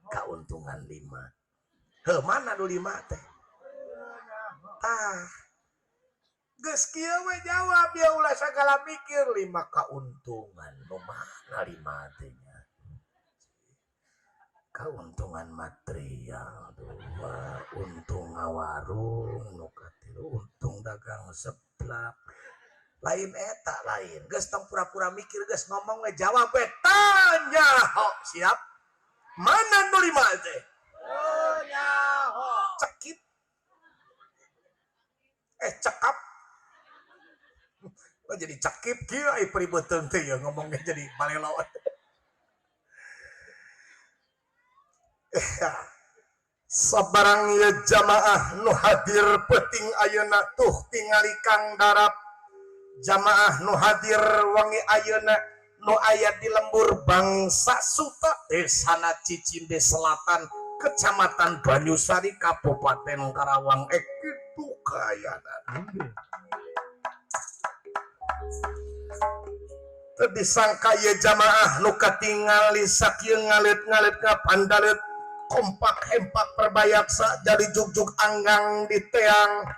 Keuntungan 5. Heuh mana nu 5 teh? Tah. Geus kieu we jawab ya ulah sagala mikir 5 keuntungan. Nu mana 5 teh nya? Keuntungan material 2, untung ngawarung nu katilu, untung dagang seblak. Lain eta lain. Geus tong pura-pura mikir geus ngomong we jawab we tanya ho. Siap? Mana nu 5 teh? Cekip. Cekap. Oh, jadi cekip kieu ai peribeuteuh teh ya ngomongnya jadi balelo. Sabarang ieu jamaah nu hadir peuting ayeuna tuh tingali Kang Darap. Jamaah nu hadir wangi ayeuna nu aya di lembur Bangsa Suta Desana Cicinde Selatan Kecamatan Banyusari Kabupaten Karawang. Kitu kayana. Teu disangka ieu jamaah nu katingali sakieu ngalit-ngalit ngapandalit kompak hempak perbayaksa jadi jugjug anggang di teang.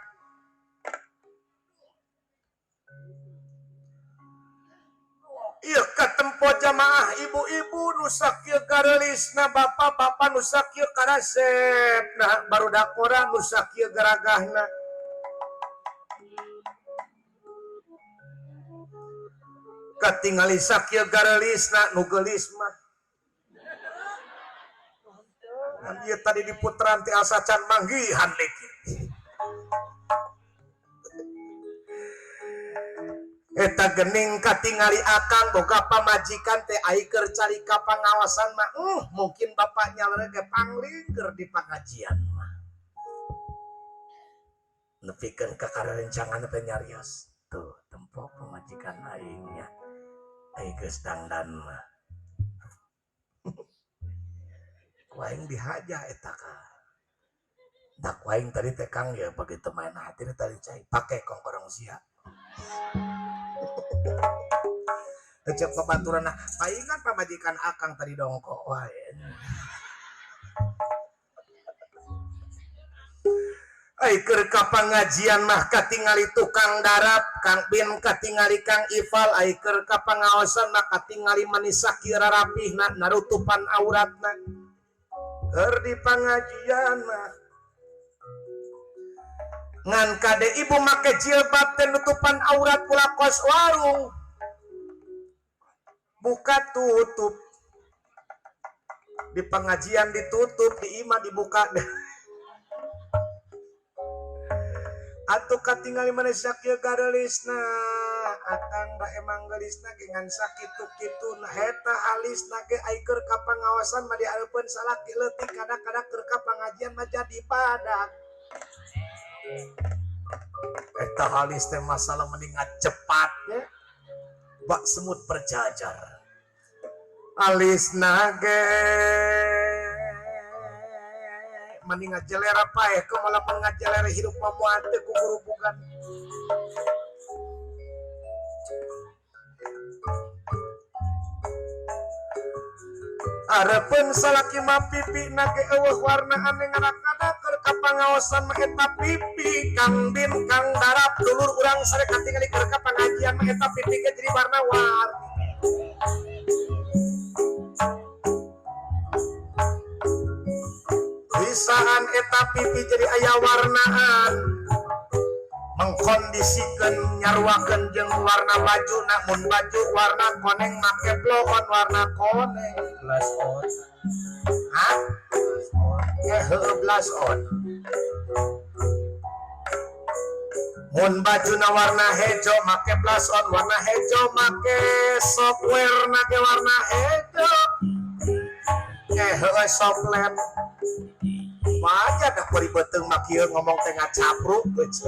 Ieu katempo jamaah ibu-ibu nu sakieu garelisna bapak-bapak nu sakieu karasepna barudak urang nu sakieu garagahna. Katingali sakieu garelisna nu geulis mah. Kan ieu tadi diputran ti asa can manggihan deui. Eta gening katingali akang boga pamajikan teh ai keur cari ka pangawasan mah mungkin bapaknya ge panglingker di pangajian mah. Nepikeun ka karerencangan teh nyarios. Tuh tempo pamajikan aing nya. Ai geus dangdan mah. Ku aing dihaja eta ka. Da ku aing tadi teh Kang ya begitu main hati tadi cai pake kongkorong sia. Cek babaturanna, paingan pamajikan akang tadi dongkok wae. Ai keur ka pangajian mah katingali tukang darap, Kang Bin katingali Kang Ifal, ai keur ka pangaosan mah katingali manis sakira rapihna narutupan auratna. Keur di pangajian mah ngan kade ibu make jilbab teh nutupan aurat pula kos warung. Buka tutup. Di pengajian ditutup, di imah dibuka. Atuh katingali maneh sakieu garelisna, akang da emang geulisna ge ngan sakitu-kitu na eta alisna ge ai keur ka pangaosan mah dihareupeun salaki leutik kada-kada keur ka pangajian mah jadi badak. Eta halis teh masalah mending ngacepat ya. Bak semut berjajar. Alisna ge mending ngajelera paeh kumaha lamun ngajelera hirup mah moal teu kukurubukan. Areupeun salaki mah pipi na ge eueuh warna aneh ngadak-ngadak keur ka pangaosan mah eta pipi Kang Bin Kang Darap dulur urang sare katingali keur ka pangajian mah eta pipi ge jadi warna-warni. Bisaan eta pipi jadi aya warnaan mengkondisikan nyaruakeun jeung warna baju namun baju warna koneng make bloon warna koneng blush on. Hah? Heueuh blush on. Mun bajuna warna hejo make blush on, warna hejo make software na ge warna hejo. Heueuh softland. Wajar dah beri beteng mah kieu ngomong teh ngacapruk geus.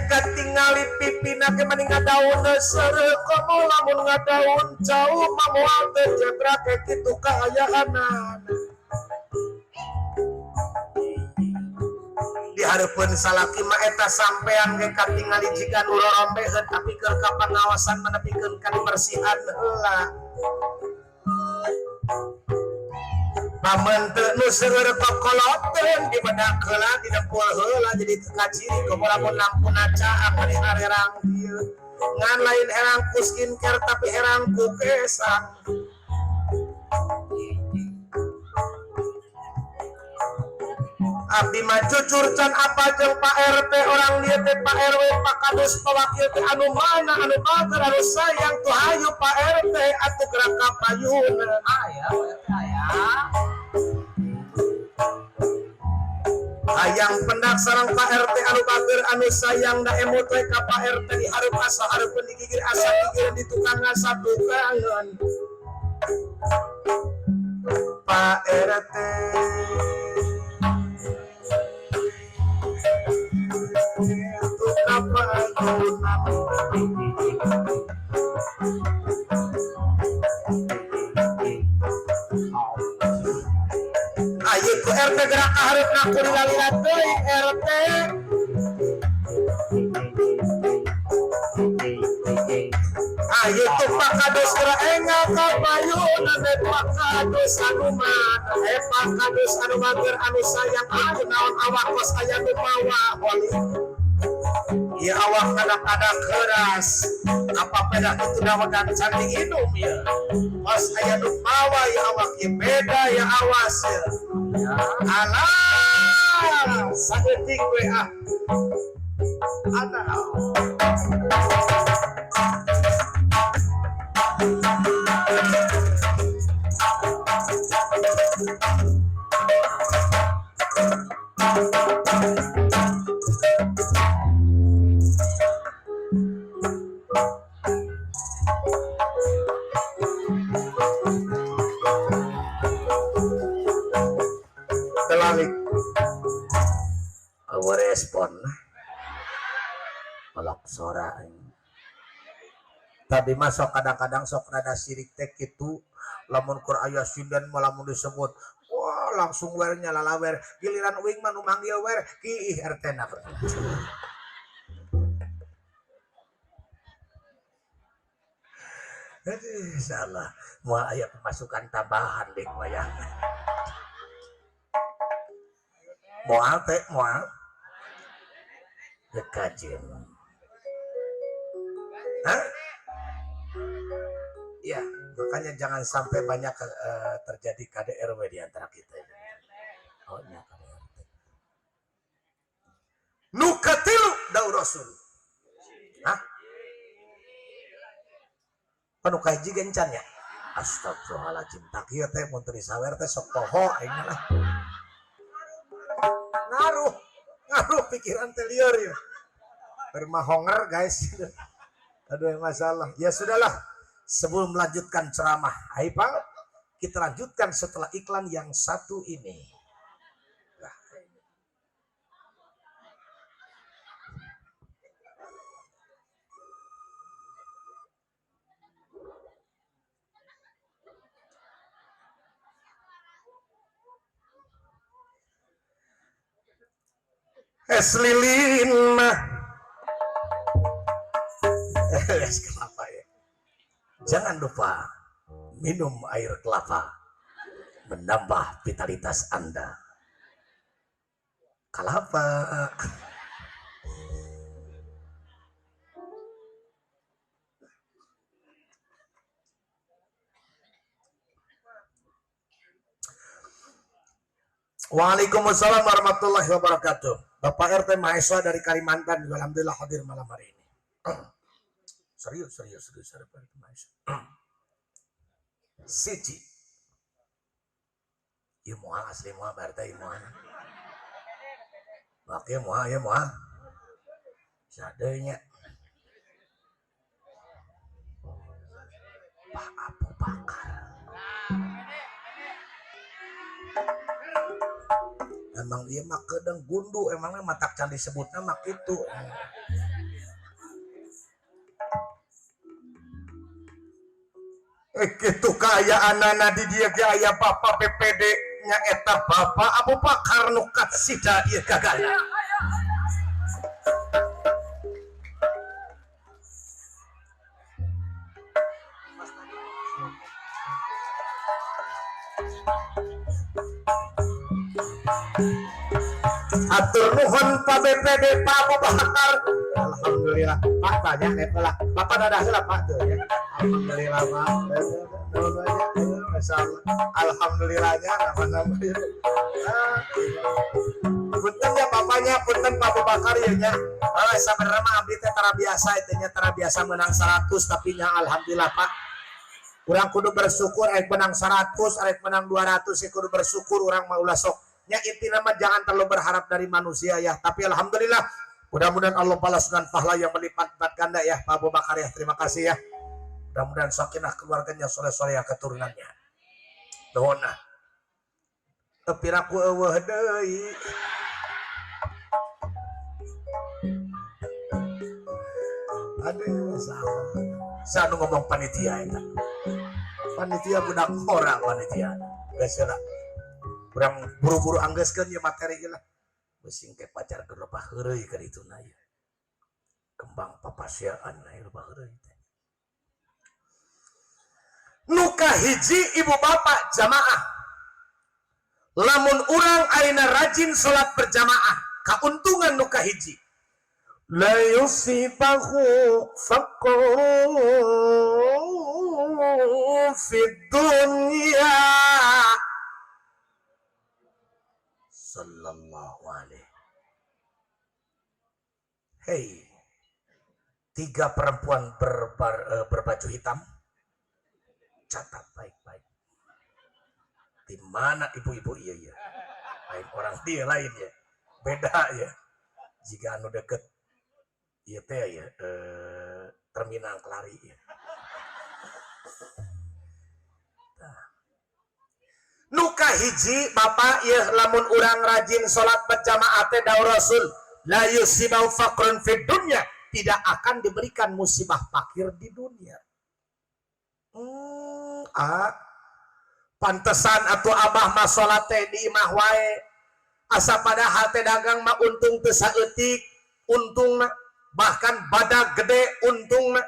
Katingali pipina ge mending ngadaun seureuh komo lamun ngadaun jauh mah moal teh jebrak ge kitu kaayaanana. Dihareupeun salaki mah eta sampean ge katingali jiga nu rorombeheun tapi keur ka pangaosan mah nepikeun ka dibersihan heula. Paman teu nu seueur kokoloteun dibedak heula didempul heula jadi teu kaciri komo lamun lampuna caang meni harerang kieu. Ngan lain herang ku skincare tapi herang ku kesang. Abdi mah jujur can apa jeung Pak RT orang dieu teh Pak RW Pak Kadus Pak Wakil teh anu mana anu bager anu sayang tuh hayu Pak RT atuh gerak ka payuna. Aya Pak RT aya. Hayang pendak sareng Pak RT anu bager anu sayang da emut we ka Pak RT di hareup asa hareupeun digigir asa gigir di tukang asa tukangan. Pak RT Ayo ku RT gerak ka hareupna ku lila-lila teuing RT. Ayo tuh Pak Kadus gerak enggal ka payuna teh Pak Kadus anu mana Pak Kadus anu bager anu sayang anu naon awak kos aya nu mawa oli. Ya awak kadang-kadang keras apa pedah itu dawakan cantik inum ya pas aya nu mawa ya awak ya beda ya awas ya. Alah saeutik we ah. Ada. Telalik. Awa respon. Pelok sora. Tapi mah sok kadang-kadang sok rada sirik teh kitu lamun keur aya sinden mah lamun disebut Wah, langsung wernya lalawer. Giliran uing mah nu manggil wer, kiih RT na. Aduh, salah. Moal aya pemasukan tambahan deh wayah. Moal teh moal. Lekajeun. Hah? Ya, makanya jangan sampai banyak terjadi KDRW di antara kita. Oh, ya KDRT. Nu katilu dawuh Rasul. Hah? Anu kahiji gencan ya? Astagfirullahaladzim, tak ieu teh mun teu disawer teh sok poho aing lah. Ngaruh, ngaruh pikiran teh lieur ya. Bermahonger guys. Aduh yang masalah. Ya sudahlah. Sebelum melanjutkan ceramah, hai Pak, kita lanjutkan setelah iklan yang satu ini. Nah. Es lilin mah. Es kelapa ya. Jangan lupa minum air kelapa, menambah vitalitas Anda. Kelapa. Waalaikumsalam warahmatullahi wabarakatuh. Bapak RT Maheswa dari Kalimantan juga alhamdulillah hadir malam hari ini. Serius, serius, serius, serius, Pak RT Maheswa. Siji. Ieu moal asli moal Pak RT ieu moal. Bake moal ieu moal. Sadeunya. Pak Abu Bakar. Emang dia mah kedeng gundu, emangnya matak can disebutna mah kitu. Kitu kaayaanana di dieu ge aya Bapak BPD nya eta Bapak Abu Bakar nu katsida ieu gagana. Atur nuhun Pak BPD Pak Abu Bakar. Alhamdulillah Pak, banyak level lah. Bapak dadah heula Pak tuh ya. Alhamdulillah Pak. Masya Allah. Alhamdulillahnya nama-nama ya. Punten ya bapaknya, punten Pak Abu Bakar ya nya. Oh, sabenerna mah abdi teh tara biasa itu nya, tara biasa menang 100 tapi nya alhamdulillah Pak. Urang kudu bersyukur arek menang 100, arek menang 200 ya kudu bersyukur urang mah ulah sok. Nya intina mah jangan terlalu berharap dari manusia ya, tapi alhamdulillah mudah-mudahan Allah balas dengan pahala yang berlipat-lipat ganda ya Pak Abu Bakar ya. Terima kasih ya. Mudah-mudahan sakinah keluarganya, soleh-soleh keturunannya. Nuhun ah. Tapi aku eueuh deui. Aduh, salah. Saya nu ngomong panitia eta. Panitia budak orang panitia. Geus lah. Urang buru-buru anggeuskeun ieu materi ieu lah. Geus ke pacar keur loba heureuy ka dituna ieu. Kembang papasiaan ieu loba heureuy teh. Nu kahiji ibu bapak jamaah. Lamun urang ayeuna rajin salat berjamaah, kauntungan nu kahiji. La yusibahu faqrun fid dunya. Sallallahu alaihi. Hey, 3 perempuan berbaju hitam. Catat baik-baik. Di mana ibu-ibu iya ya? Lain orang dia lain ya. Beda ya. Jika anu deket ieu teh ya, terminal Klari ya. Tah. Nu kahiji bapak ieu lamun urang rajin salat berjamaah teh dawuh Rasul la yusibau faqrun fid dunya, tidak akan diberikan musibah fakir di dunia. Pantesan atuh abah mah salat teh di imah wae. Asa padahal teh dagang mah untung teu saeutik, untungna bahkan badag gede untungna.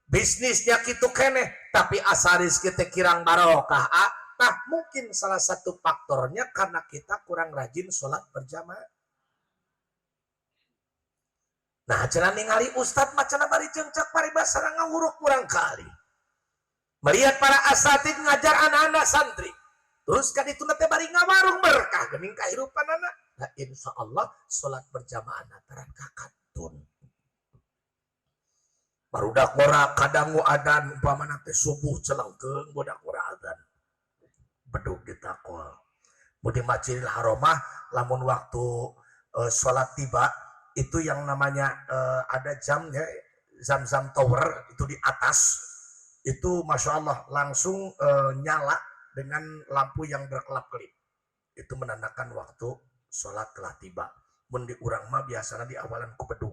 Bisnisnya kitu keneh, tapi asa rezeki teh kirang barokah. Ah. Nah, mungkin salah satu faktornya karena kita kurang rajin sholat berjamaah. Nah, cenah ningali ustad mah cenah bari ceungceuk paribasa ngawuruk kurang kali. Melihat para asatid ngajar anak-anak santri. Terus kan itu teh bari ngawarung berkah geuning kahirupan anak. Nah, insya Allah sholat berjamaah teran kakantun. Barudak ngora kadangu adan umpamana teh subuh celengkeung budak ngora adan. Bedug ditakol. Mun di Masjidil Haram mah lamun waktu sholat tiba itu yang namanya ada jamnya Zam-Zam Tower itu di atas itu masya Allah langsung nyala dengan lampu yang berkelap-kelip. Itu menandakan waktu sholat telah tiba. Mun di urang mah biasanya di awalan ku bedug.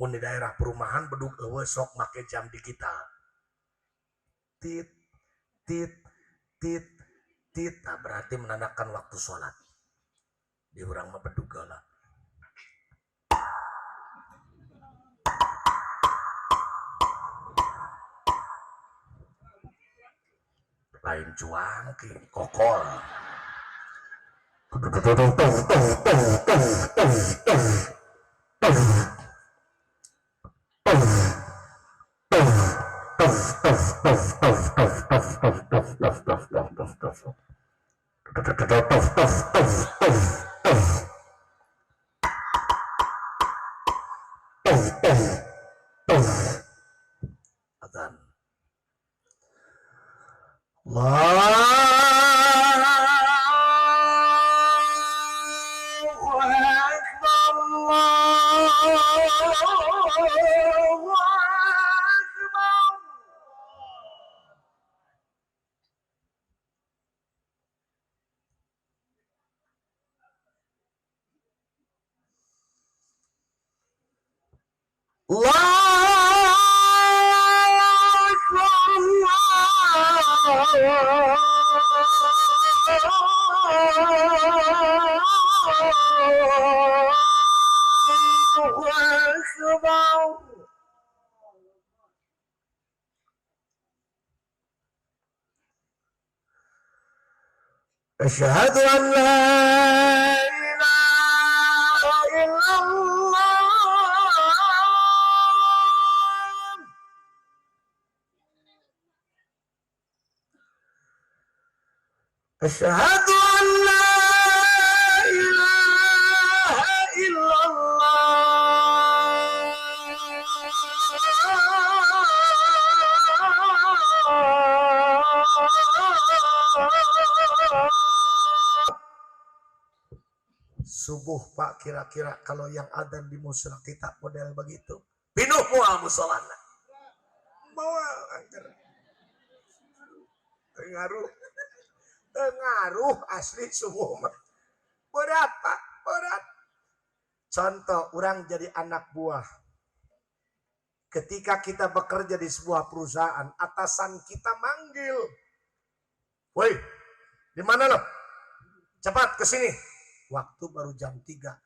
Mun di daerah perumahan bedug eueuh sok make jam digital. Tit tit tit tit, nah berarti menandakan waktu sholat. Di urang mah bedug heula. Lain cuangki kokol. Adzan. Allahu Akbar, Allahu Akbar. Allahu Akbar, Allahu Akbar. Asyhadu an la ilaha illallah. Asyhadu an la ilaha illallah. Subuh Pak, kira-kira kalau yang adzan di musala kita model begitu, pinuh moal musolana. Moal angker. Ngaruh. Ngaruh asli subuh mah. Berat Pak, berat. Contoh, orang jadi anak buah. Ketika kita bekerja di sebuah perusahaan, atasan kita manggil. Woi, di mana lo? Cepat ke sini. Waktu baru jam 3.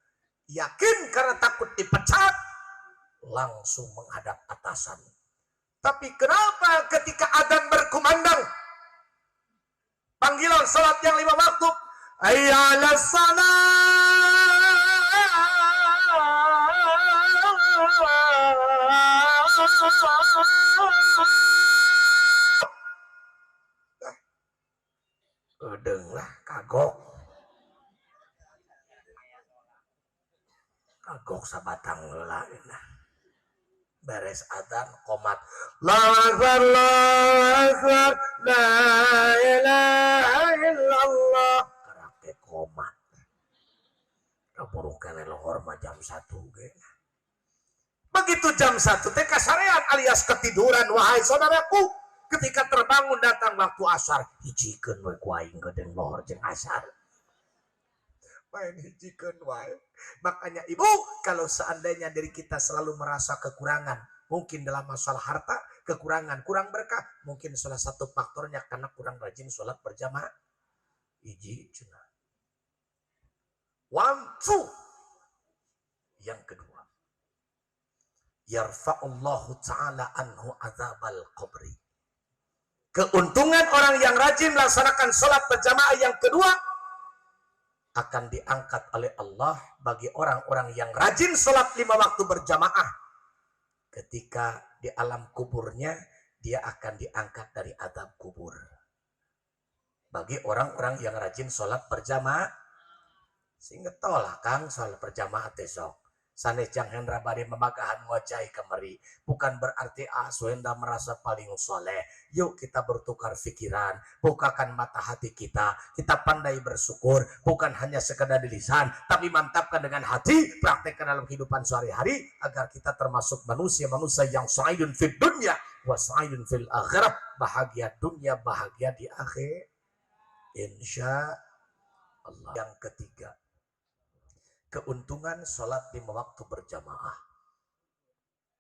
Yakin karena takut dipecat, langsung menghadap atasan. Tapi kenapa ketika adzan berkumandang, panggilan salat yang 5 waktu, hayya 'alas salat, edeung lah kagok. Kagok sabatang heula nah. Beres adzan qomat. Allahu akbar, Allahu akbar, la ilaha illallah. Karake qomat. Kaburu keneh lohor mah jam 1 ge. Begitu jam 1 teh kasarean alias ketiduran wahai saudaraku. Ketika terbangun datang waktu asar, hijikeun we ku aing geudeung lohor jeung asar. Main hijikeun wae. Makanya ibu, kalau seandainya diri kita selalu merasa kekurangan, Mungkin dalam masalah harta, kekurangan, kurang berkah. Mungkin salah satu faktornya karena kurang rajin sholat berjamaah. Hiji cenah. One, two. Yang kedua, yarfa'ullahu ta'ala anhu azabal qabri. Keuntungan orang yang rajin melaksanakan sholat berjamaah yang kedua akan diangkat oleh Allah bagi orang-orang yang rajin sholat 5 waktu berjamaah. Ketika di alam kuburnya, dia akan diangkat dari azab kubur. Bagi orang-orang yang rajin sholat berjamaah, sehingga tolak kang sholat berjamaah besok. Sanes Jang Hendra bade memagahan wajah kemari. Bukan berarti Suhendra merasa paling soleh. Yuk kita bertukar pikiran. Bukakan mata hati kita. Kita pandai bersyukur. Bukan hanya sekedar di lisan, tapi mantapkan dengan hati. Praktekkan dalam kehidupan sehari-hari. Agar kita termasuk manusia-manusia yang sa'idun fid dunya wa sa'idun fil akhirah. Bahagia dunia, bahagia di akhir. Insya Allah. Yang ketiga, keuntungan sholat 5 waktu berjamaah.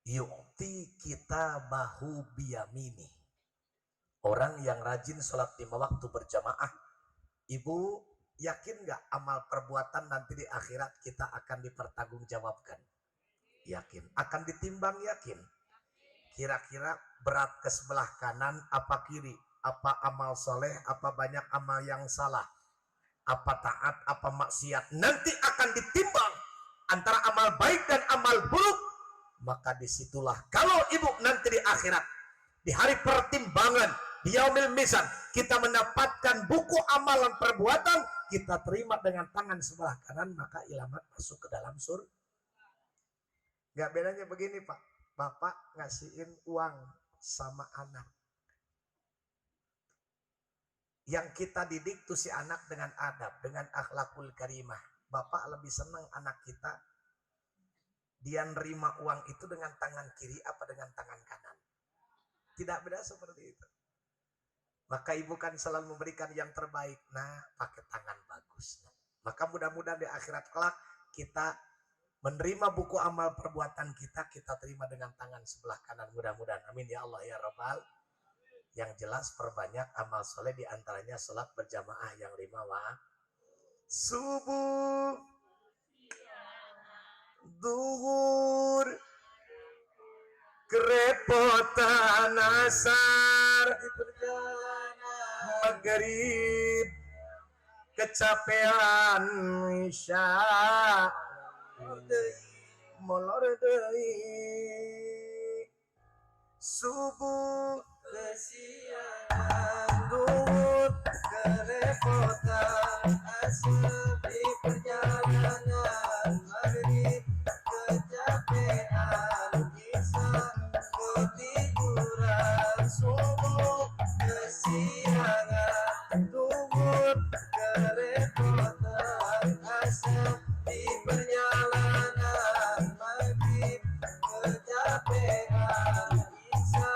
Yu'ti kitabahu biyamini. Orang yang rajin sholat 5 waktu berjamaah, ibu yakin gak amal perbuatan nanti di akhirat kita akan dipertanggungjawabkan? Yakin. Akan ditimbang yakin. Kira-kira berat ke sebelah kanan apa kiri? Apa amal soleh, apa banyak amal yang salah? Apa taat, apa maksiat? Nanti akan ditimbang antara amal baik dan amal buruk. Maka disitulah kalau ibu nanti di akhirat, di hari pertimbangan, di yaumil mizan, kita mendapatkan buku amalan perbuatan, kita terima dengan tangan sebelah kanan, maka ilamat masuk ke dalam surga. Gak bedanya begini Pak, bapak ngasihin uang sama anak. Yang kita didik tuh si anak dengan adab, dengan akhlakul karimah. Bapak lebih senang anak kita dia nerima uang itu dengan tangan kiri apa dengan tangan kanan. Tidak beda seperti itu. Maka ibu kan selalu memberikan yang terbaik. Nah, pakai tangan bagus. Nah, maka mudah-mudahan di akhirat kelak kita menerima buku amal perbuatan kita, kita terima dengan tangan sebelah kanan. Mudah-mudahan. Amin ya Allah ya Rabbal. Yang jelas perbanyak amal soleh, diantaranya sholat berjamaah yang 5 waktu. Subuh, duhur, kerepotan asar, maghrib, kecapean isya, molor deui, subuh, kesiangan, duhur, kerepotan asar di perjalanan, maghrib kecapean, isya ketiduran, subuh kesiangan, duhur, kerepotan asar di perjalanan, maghrib kecapean, isya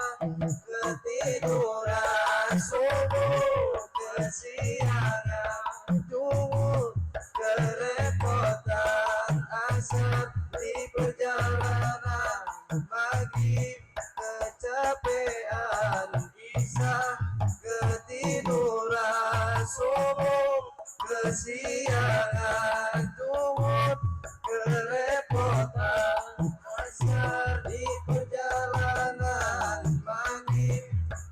ketiduran, subuh kesiangan, duhur, kerepotan asar di perjalanan, maghrib kecapean, isya ketiduran, subuh kesiangan, duhur, kerepotan asar di perjalanan, maghrib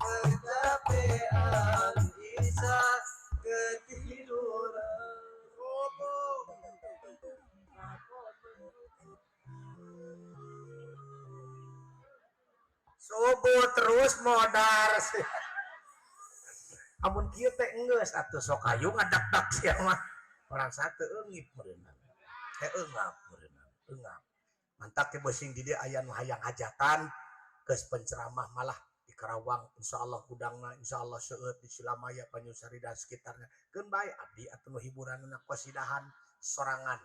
kecapean, isya ketiduran. Subuh terus modar sih. Amun kieu teh enggeus atuh sok hayu ngadak-dak sia mah. Orang satu eungip meureunna. Eungap meureunna, eungap. Mantak teh beuseung di dieu aya nu hayang hajatan geus penceramah malah di Karawang insyaallah gudangna insyaallah seueur di Cilamaya Banyusari dan sekitarnya. Keun bae abdi atuh nu hiburanna kosidahan sorangan.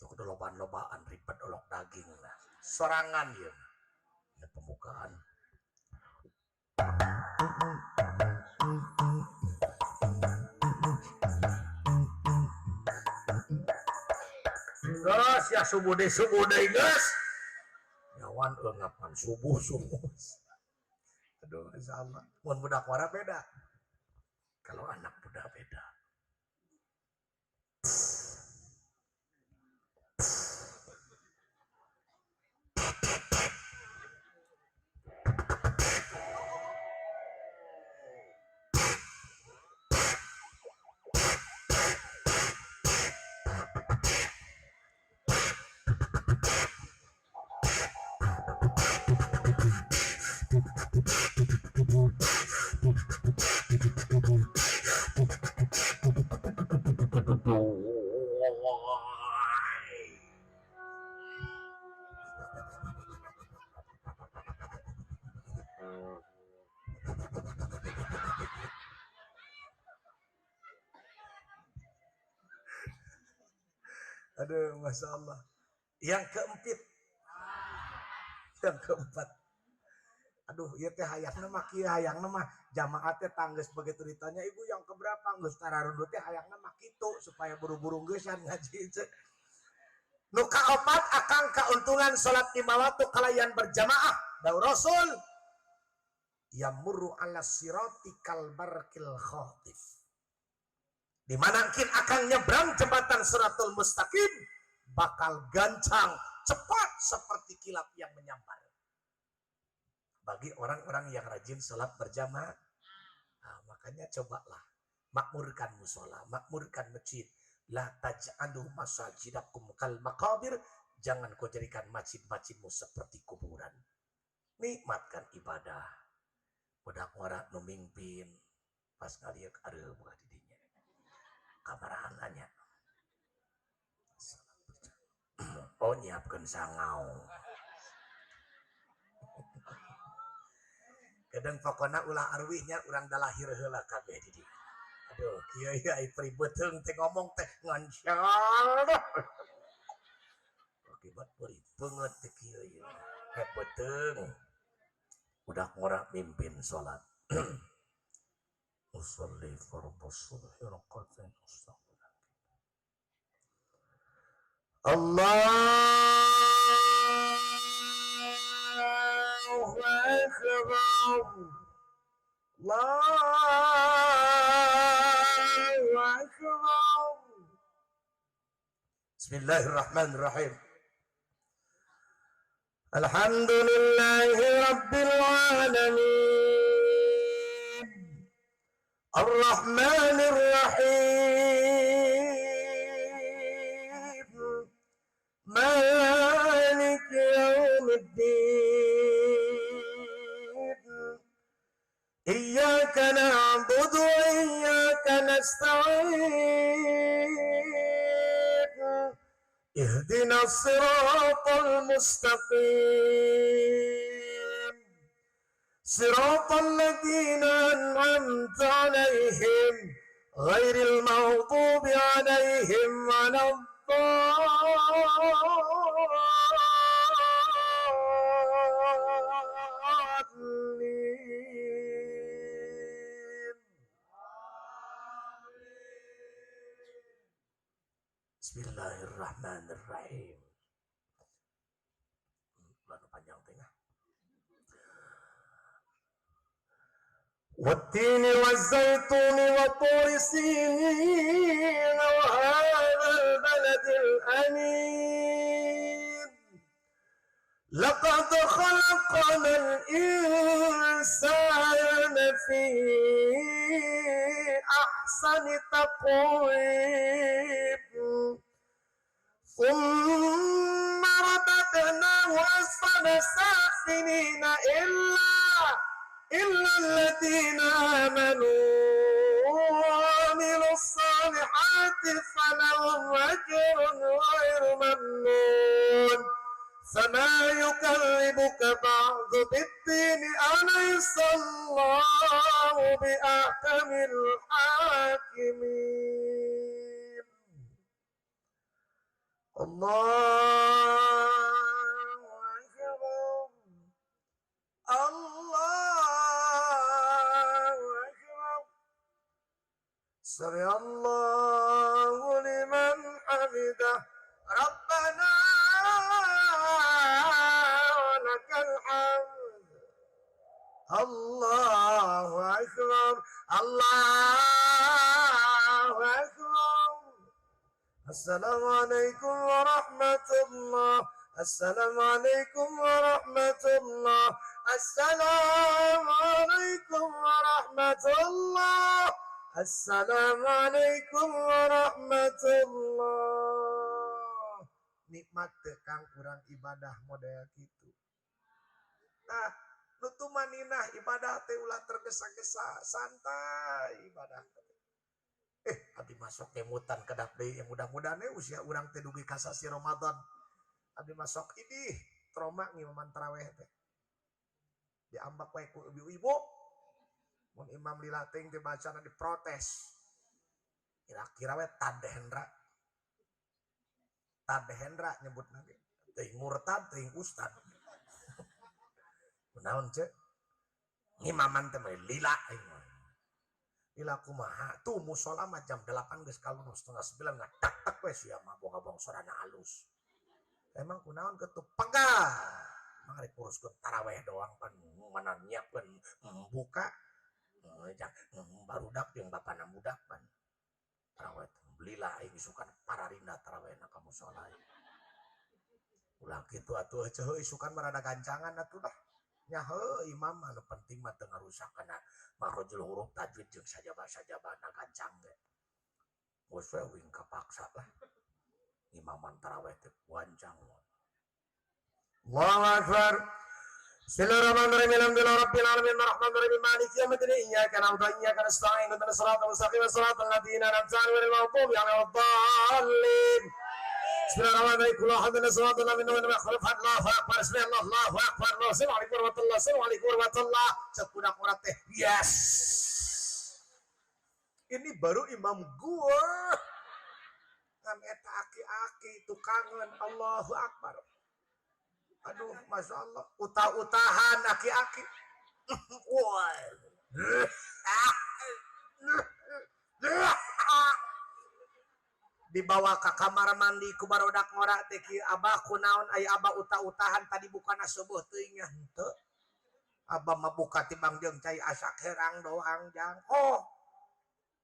Tuh kudu loban-lobaan ribet olok daging lah. Sorangan ieu. Ini pembukaan. Geus ya subuh deui geus. Ngapan subuh subuh. Aduh, insyaallah. Mun budak wara beda. Kalau anak muda beda. Aduh, Masya Allah. Yang keempat. Yang keempat. Aduh, ieu teh hayangna mah kieu, hayangna mah jamaah teh tanggeus begitu ditanya, ibu yang keberapa geus tararundu teh hayangna mah kitu supaya buru-buru geusan ngaji teh. Nu kaopat akang kauntungan salat lima waktu kalayan berjamaah. Dawuh Rasul yamurru ala sirati kal barqil khatif. Di mana kin akang nyebrang jembatan Siratul Mustaqim bakal gancang cepat seperti kilat yang menyambar. Bagi orang-orang yang rajin sholat berjamaah, nah, makanya cobalah makmurkan musola, makmurkan masjid. La taj'alu masajidakum kal maqabir, jangan kau jadikan masjid-masjidmu seperti kuburan. Nikmatkan ibadah. Budak warak nu mimpin pas ngalieu areuh buah di dinya. Kamarahananya. Oh nyiapkeun sangau. Kadang pokona ulah arwihnya urang da lahir heula kabeh di dieu. Aduh, kieu ieu ai pribeuteung teh ngomong teh ngan syar. Akibat beurit beungeut teh kieu ieu. Hep beuteung. Udah ngorak mimpin salat. Usolli fardhu subhi raqatain astaghfirullah. Allahu akbar. Allahu akbar. Bismillahirrahmanirrahim. Alhamdulillahi rabbil alamin. Ar-Rahmanir Rahim. Maliki yaumiddin. Iyyaka na'budu wa iyyaka nasta'in. Ihdinas siratal mustaqim. صراط الذين أنعمت عليهم غير المغضوب عليهم ولا الضالين. بسم الله الرحمن الرحيم. Lalu panjang tengah. والتين والزيتون وطور سينين وهذا البلد الأمين. لقد خلقنا الإنسان في أحسن تقويم ثم رددناه أسفل سافلين إلا الذين آمنوا وعملوا الصالحات فلهم أجر غير ممنون. فما يكذبك بعد بالدين أليس الله بأحكم الحاكمين. الله أكبر. الله أكبر. سمع الله لمن حمده. ربنا ولك Allahu akbar, Allahu akbar. Assalamualaikum warahmatullah. Assalamualaikum warahmatullah. Assalamualaikum warahmatullah. Assalamualaikum warahmatullah. Nikmat teu Kang urang ibadah model kitu. Tah, nu tumaninah ibadah teh ulah tergesa-gesa, santai ibadah. Abdi masuk kemutan kedap deui, yang mudah-mudahan usia urang teh dugi ka sasi Ramadan. Abdi masuk ini trauma ngimaman taraweh teh. Diambak wae ku ibu-ibu. Mun imam lila teuing teh bacana diprotes. Kira-kira we Tad Hendra. Tad Hendra nyebutna ge. Teuing murtad, teuing ustad. Kunaon ceuk? Ngimaman teh mah lila aing mah. Lila kumaha? Tuh musola mah jam 8 geus kalunus, 8:30 ngatak-tak we sia mah boga bongsorana alus. Emang kunaon ketu pegal. Emang rek uruskeun taraweh doang pan mana nyiapkeun buka. Barudak jeung bapana budak pan. Taraweh lila aing isukan pararinda tarawehna ka musola. Ulah kitu atuh heuh isukan mah rada gancangan atuh dah. Nya heuh imam mah nu penting mah teu ngarusak kana makhrajul huruf tajwid jeung sajaba-sajabana gancang ge. Geus we uing kapaksa lah. Imaman taraweh teh gancang. Allahu akbar. Bismillahirrahmanirrahim. Alhamdulillahi rabbil alamin arrahmanir rahim maliki yaumiddin iyyaka na'budu wa iyyaka nasta'in ihdinas siratal mustaqim siratal ladzina an'amta 'alaihim ghairil maghdubi 'alaihim waladdallin. Bismillahirrahmanirrahim. Qul huwallahu ahad, lam yalid walam yulad. Allahu akbar. Bismillah, Allahu akbar. Assalamualaikum warahmatullahi wabarakatuh. Warahmatullahi. Cek budak ngora teh. Yes. Ini baru imam gua. Kan eta aki-aki tukangan. Allahu akbar. Aduh, masya Allah. Utah-utahan aki-aki. Wah. Dibawa ke kamar mandi ku barodak ngora teh kieu abah kunaon aya abah utah-utahan tadi bukana subuh teuing nya henteu. Abah mah buka tibang jeung cai asak herang doang jang. Oh.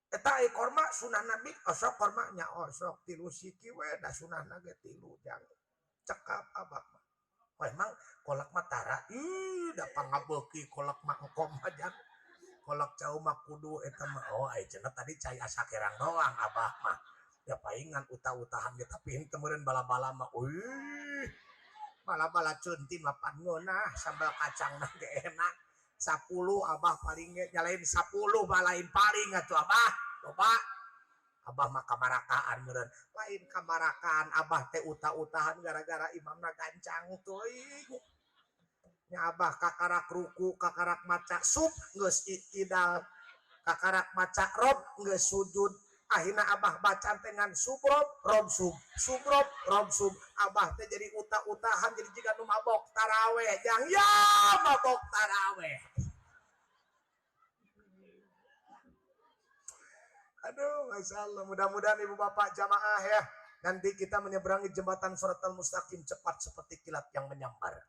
Eta ai korma sunah Nabi osok korma nya osok tilu siki we da sunahna ge tilu jang. Cekap abah mah. Oh, emang kolak mah tara ih da pangabeuki kolak mah engkom mah jang. Kolak cau mah kudu eta mah oh ai cenah tadi cai asak herang doang abah mah. Ya palingan utah-utahan ge tapi henteu meureun bala-bala mah euy bala-bala ceunti mah pan ngeunah sambal kacangna ge enak 10 abah paling ge nyalain 10 balain paling atuh abah loba abah mah kamarakaan meureun lain kamarakaan abah teh utah-utahan gara-gara imamna gancang teuing nya abah kakarak ruku kakarak maca sub geus iktidal kakarak maca rob geus sujud. Akhirnya abah baca dengan subrob, rob sub, subrob, rob sub. Abah teh jadi utah-utahan, jadi jika nu mabok taraweh, jang ya mabok taraweh. Aduh, masya Allah. Mudah-mudahan ibu bapak jamaah ya, nanti kita menyeberangi jembatan Shiratal Mustaqim cepat seperti kilat yang menyambar.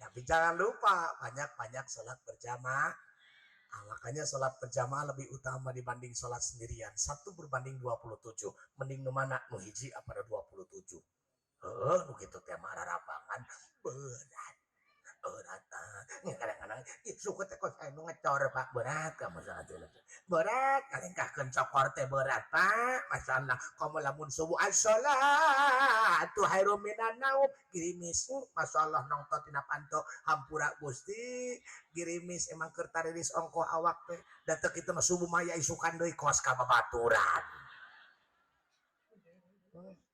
Tapi jangan lupa banyak-banyak sholat berjamaah. Nah, makanya sholat berjamaah lebih utama dibanding sholat sendirian. 1:27. Mending nu mana? Nu hiji apa 27? Heuh, nu kitu teh mah rarabangan berat. Berat. Kadang-kadang suku teh kos anu ngecor Pak, berat kamu salat. Berat, kalengkahkeun cokor teh berat Pak. Masalah kamu lamun subuh as-sholatu khairum minan naum girimis. Masyaallah nongton tina panto hampura Gusti girimis emang keur tariris ongkoh awak teh. Da teu kitu mah subuh maya isukan deui kos ka babaturan.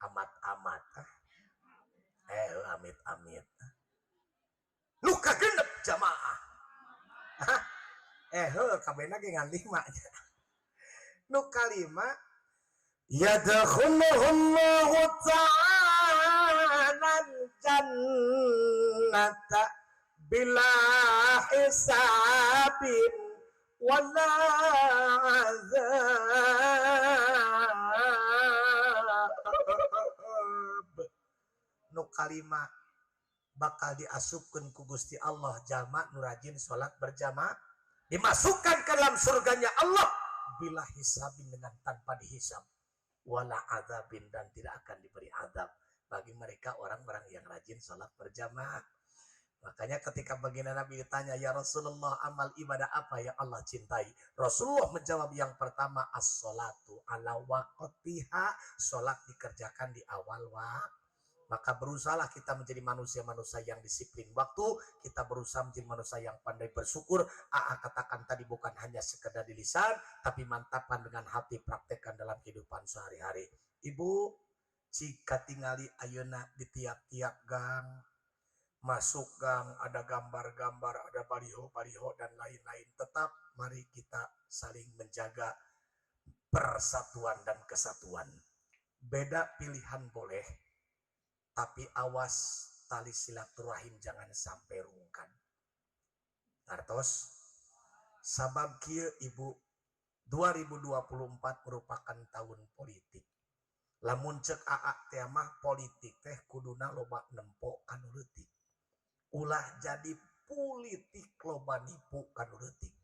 Amat-amat. Amit-amit. Nu kagenep jamaah. Heuh kabehna ge ngan 5 nya. Nu kalima yadkhuluhullahu ta'ala jannata bila hisabin wala azab. Nu kalima bakal diasupkeun ku Gusti Allah jalma nu rajin salat berjamaah. Dimasukkan ke dalam surganya Allah bila hisabin, dengan tanpa dihisab, wala azabin, dan tidak akan diberi azab bagi mereka orang-orang yang rajin sholat berjamaah. Makanya ketika baginda Nabi ditanya, "Ya Rasulullah, amal ibadah apa yang Allah cintai?" Rasulullah menjawab yang pertama, as-sholatu ala waqtiha, sholat dikerjakan di awal waktu. Maka berusahalah kita menjadi manusia-manusia yang disiplin waktu, kita berusaha menjadi manusia yang pandai bersyukur. AA katakan tadi bukan hanya sekedar di lisan, tapi mantapkan dengan hati, praktekkan dalam kehidupan sehari-hari. Ibu, jika tingali ayeuna di tiap-tiap gang, masuk gang ada gambar-gambar, ada baliho-baliho dan lain-lain. Tetap mari kita saling menjaga persatuan dan kesatuan. Beda pilihan boleh, tapi awas tali silaturahim jangan sampai rungkad. Artos? Sabab kieu, Ibu, 2024 merupakan tahun politik. Lamun cek AA teh mah, politik teh kuduna loba nempo kanu leutik. Ulah jadi politik loba nipu kanu leutik.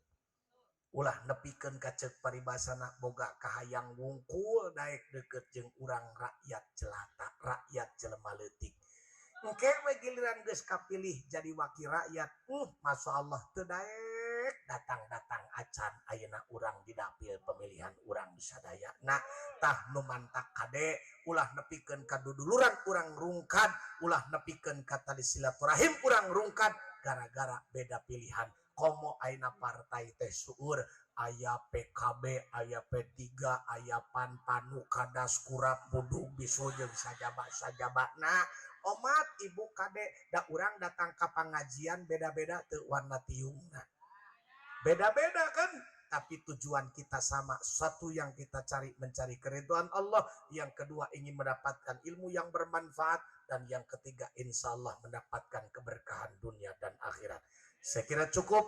Ulah nepikeun ka ceuk paribasana boga kahayang wungkul daek deket jeung urang rakyat jelata, rakyat jelema leutik. Engke we giliran geus kapilih jadi wakil rakyat, Masya Allah, teu daek datang-datang acan ayeuna urang di dapil pemilihan urang sadaya. Nah, tah nu mantak kade ulah nepikeun ka duduluran urang rungkad, ulah nepikeun ka tali silaturahim urang rungkad gara-gara beda pilihan. Komo ayeuna partai teh seueur, aya PKB, aya P3, aya PAN, PANU, Kadas, Kurap, Budug, Bisul jeung sajaba-sajaba. Nah, omat Ibu, kade da urang datang ka pangajian beda-beda teu warna tiungna? Beda-beda kan? Tapi tujuan kita sama. Satu yang kita cari, mencari keridhaan Allah. Yang kedua, ingin mendapatkan ilmu yang bermanfaat. Dan yang ketiga, insya Allah mendapatkan keberkahan dunia dan akhirat. Saya kira cukup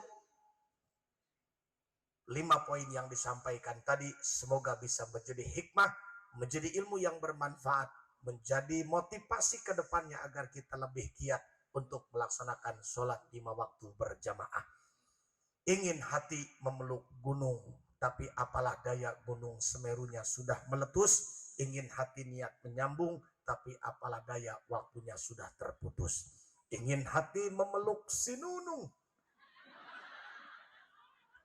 lima poin yang disampaikan tadi. Semoga bisa menjadi hikmah, menjadi ilmu yang bermanfaat, menjadi motivasi ke depannya agar kita lebih giat untuk melaksanakan sholat lima waktu berjamaah. Ingin hati memeluk gunung, tapi apalah daya gunung Semerunya sudah meletus. Ingin hati niat menyambung, tapi apalah daya waktunya sudah terputus. Ingin hati memeluk sinunung,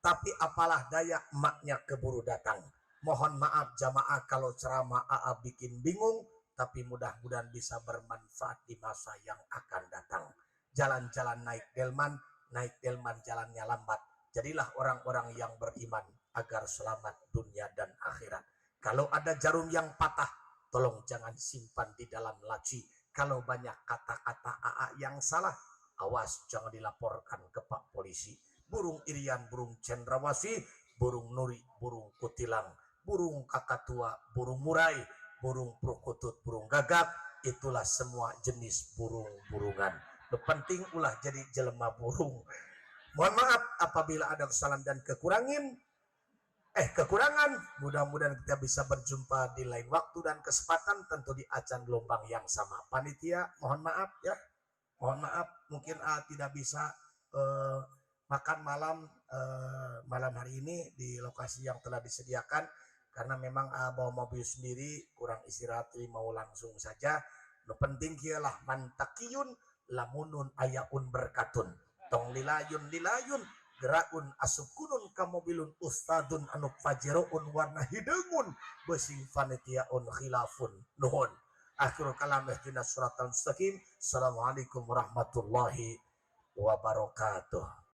tapi apalah daya emaknya keburu datang. Mohon maaf jamaah kalau ceramah AA bikin bingung, tapi mudah-mudahan bisa bermanfaat di masa yang akan datang. Jalan-jalan naik delman, naik delman jalannya lambat. Jadilah orang-orang yang beriman agar selamat dunia dan akhirat. Kalau ada jarum yang patah, tolong jangan simpan di dalam laci. Kalau banyak kata-kata AA yang salah, awas jangan dilaporkan ke Pak Polisi. Burung irian, burung cendrawasih, burung nuri, burung kutilang, burung kakatua, burung murai, burung perkutut, burung gagak, itulah semua jenis burung-burungan. Penting ulah jadi jelema burung. Mohon maaf apabila ada kesalahan dan kekurangan. Mudah-mudahan kita bisa berjumpa di lain waktu dan kesempatan, tentu di acan gelombang yang sama. Panitia, mohon maaf ya. Mohon maaf mungkin tidak bisa makan malam malam hari ini di lokasi yang telah disediakan karena memang bawa mobil sendiri kurang istirahat, jadi mau langsung saja. Nu penting kieu mantakiyun lamunun ayaun berkatun, tong lilayun lilayun geraun asup kunun ka mobilun ustadun anu pajeroun warna hideungun beusi panitiaun khilafun. Nuhun. Akhirul kalam, ihdinas siratal mustaqim. Assalamualaikum warahmatullahi wabarakatuh.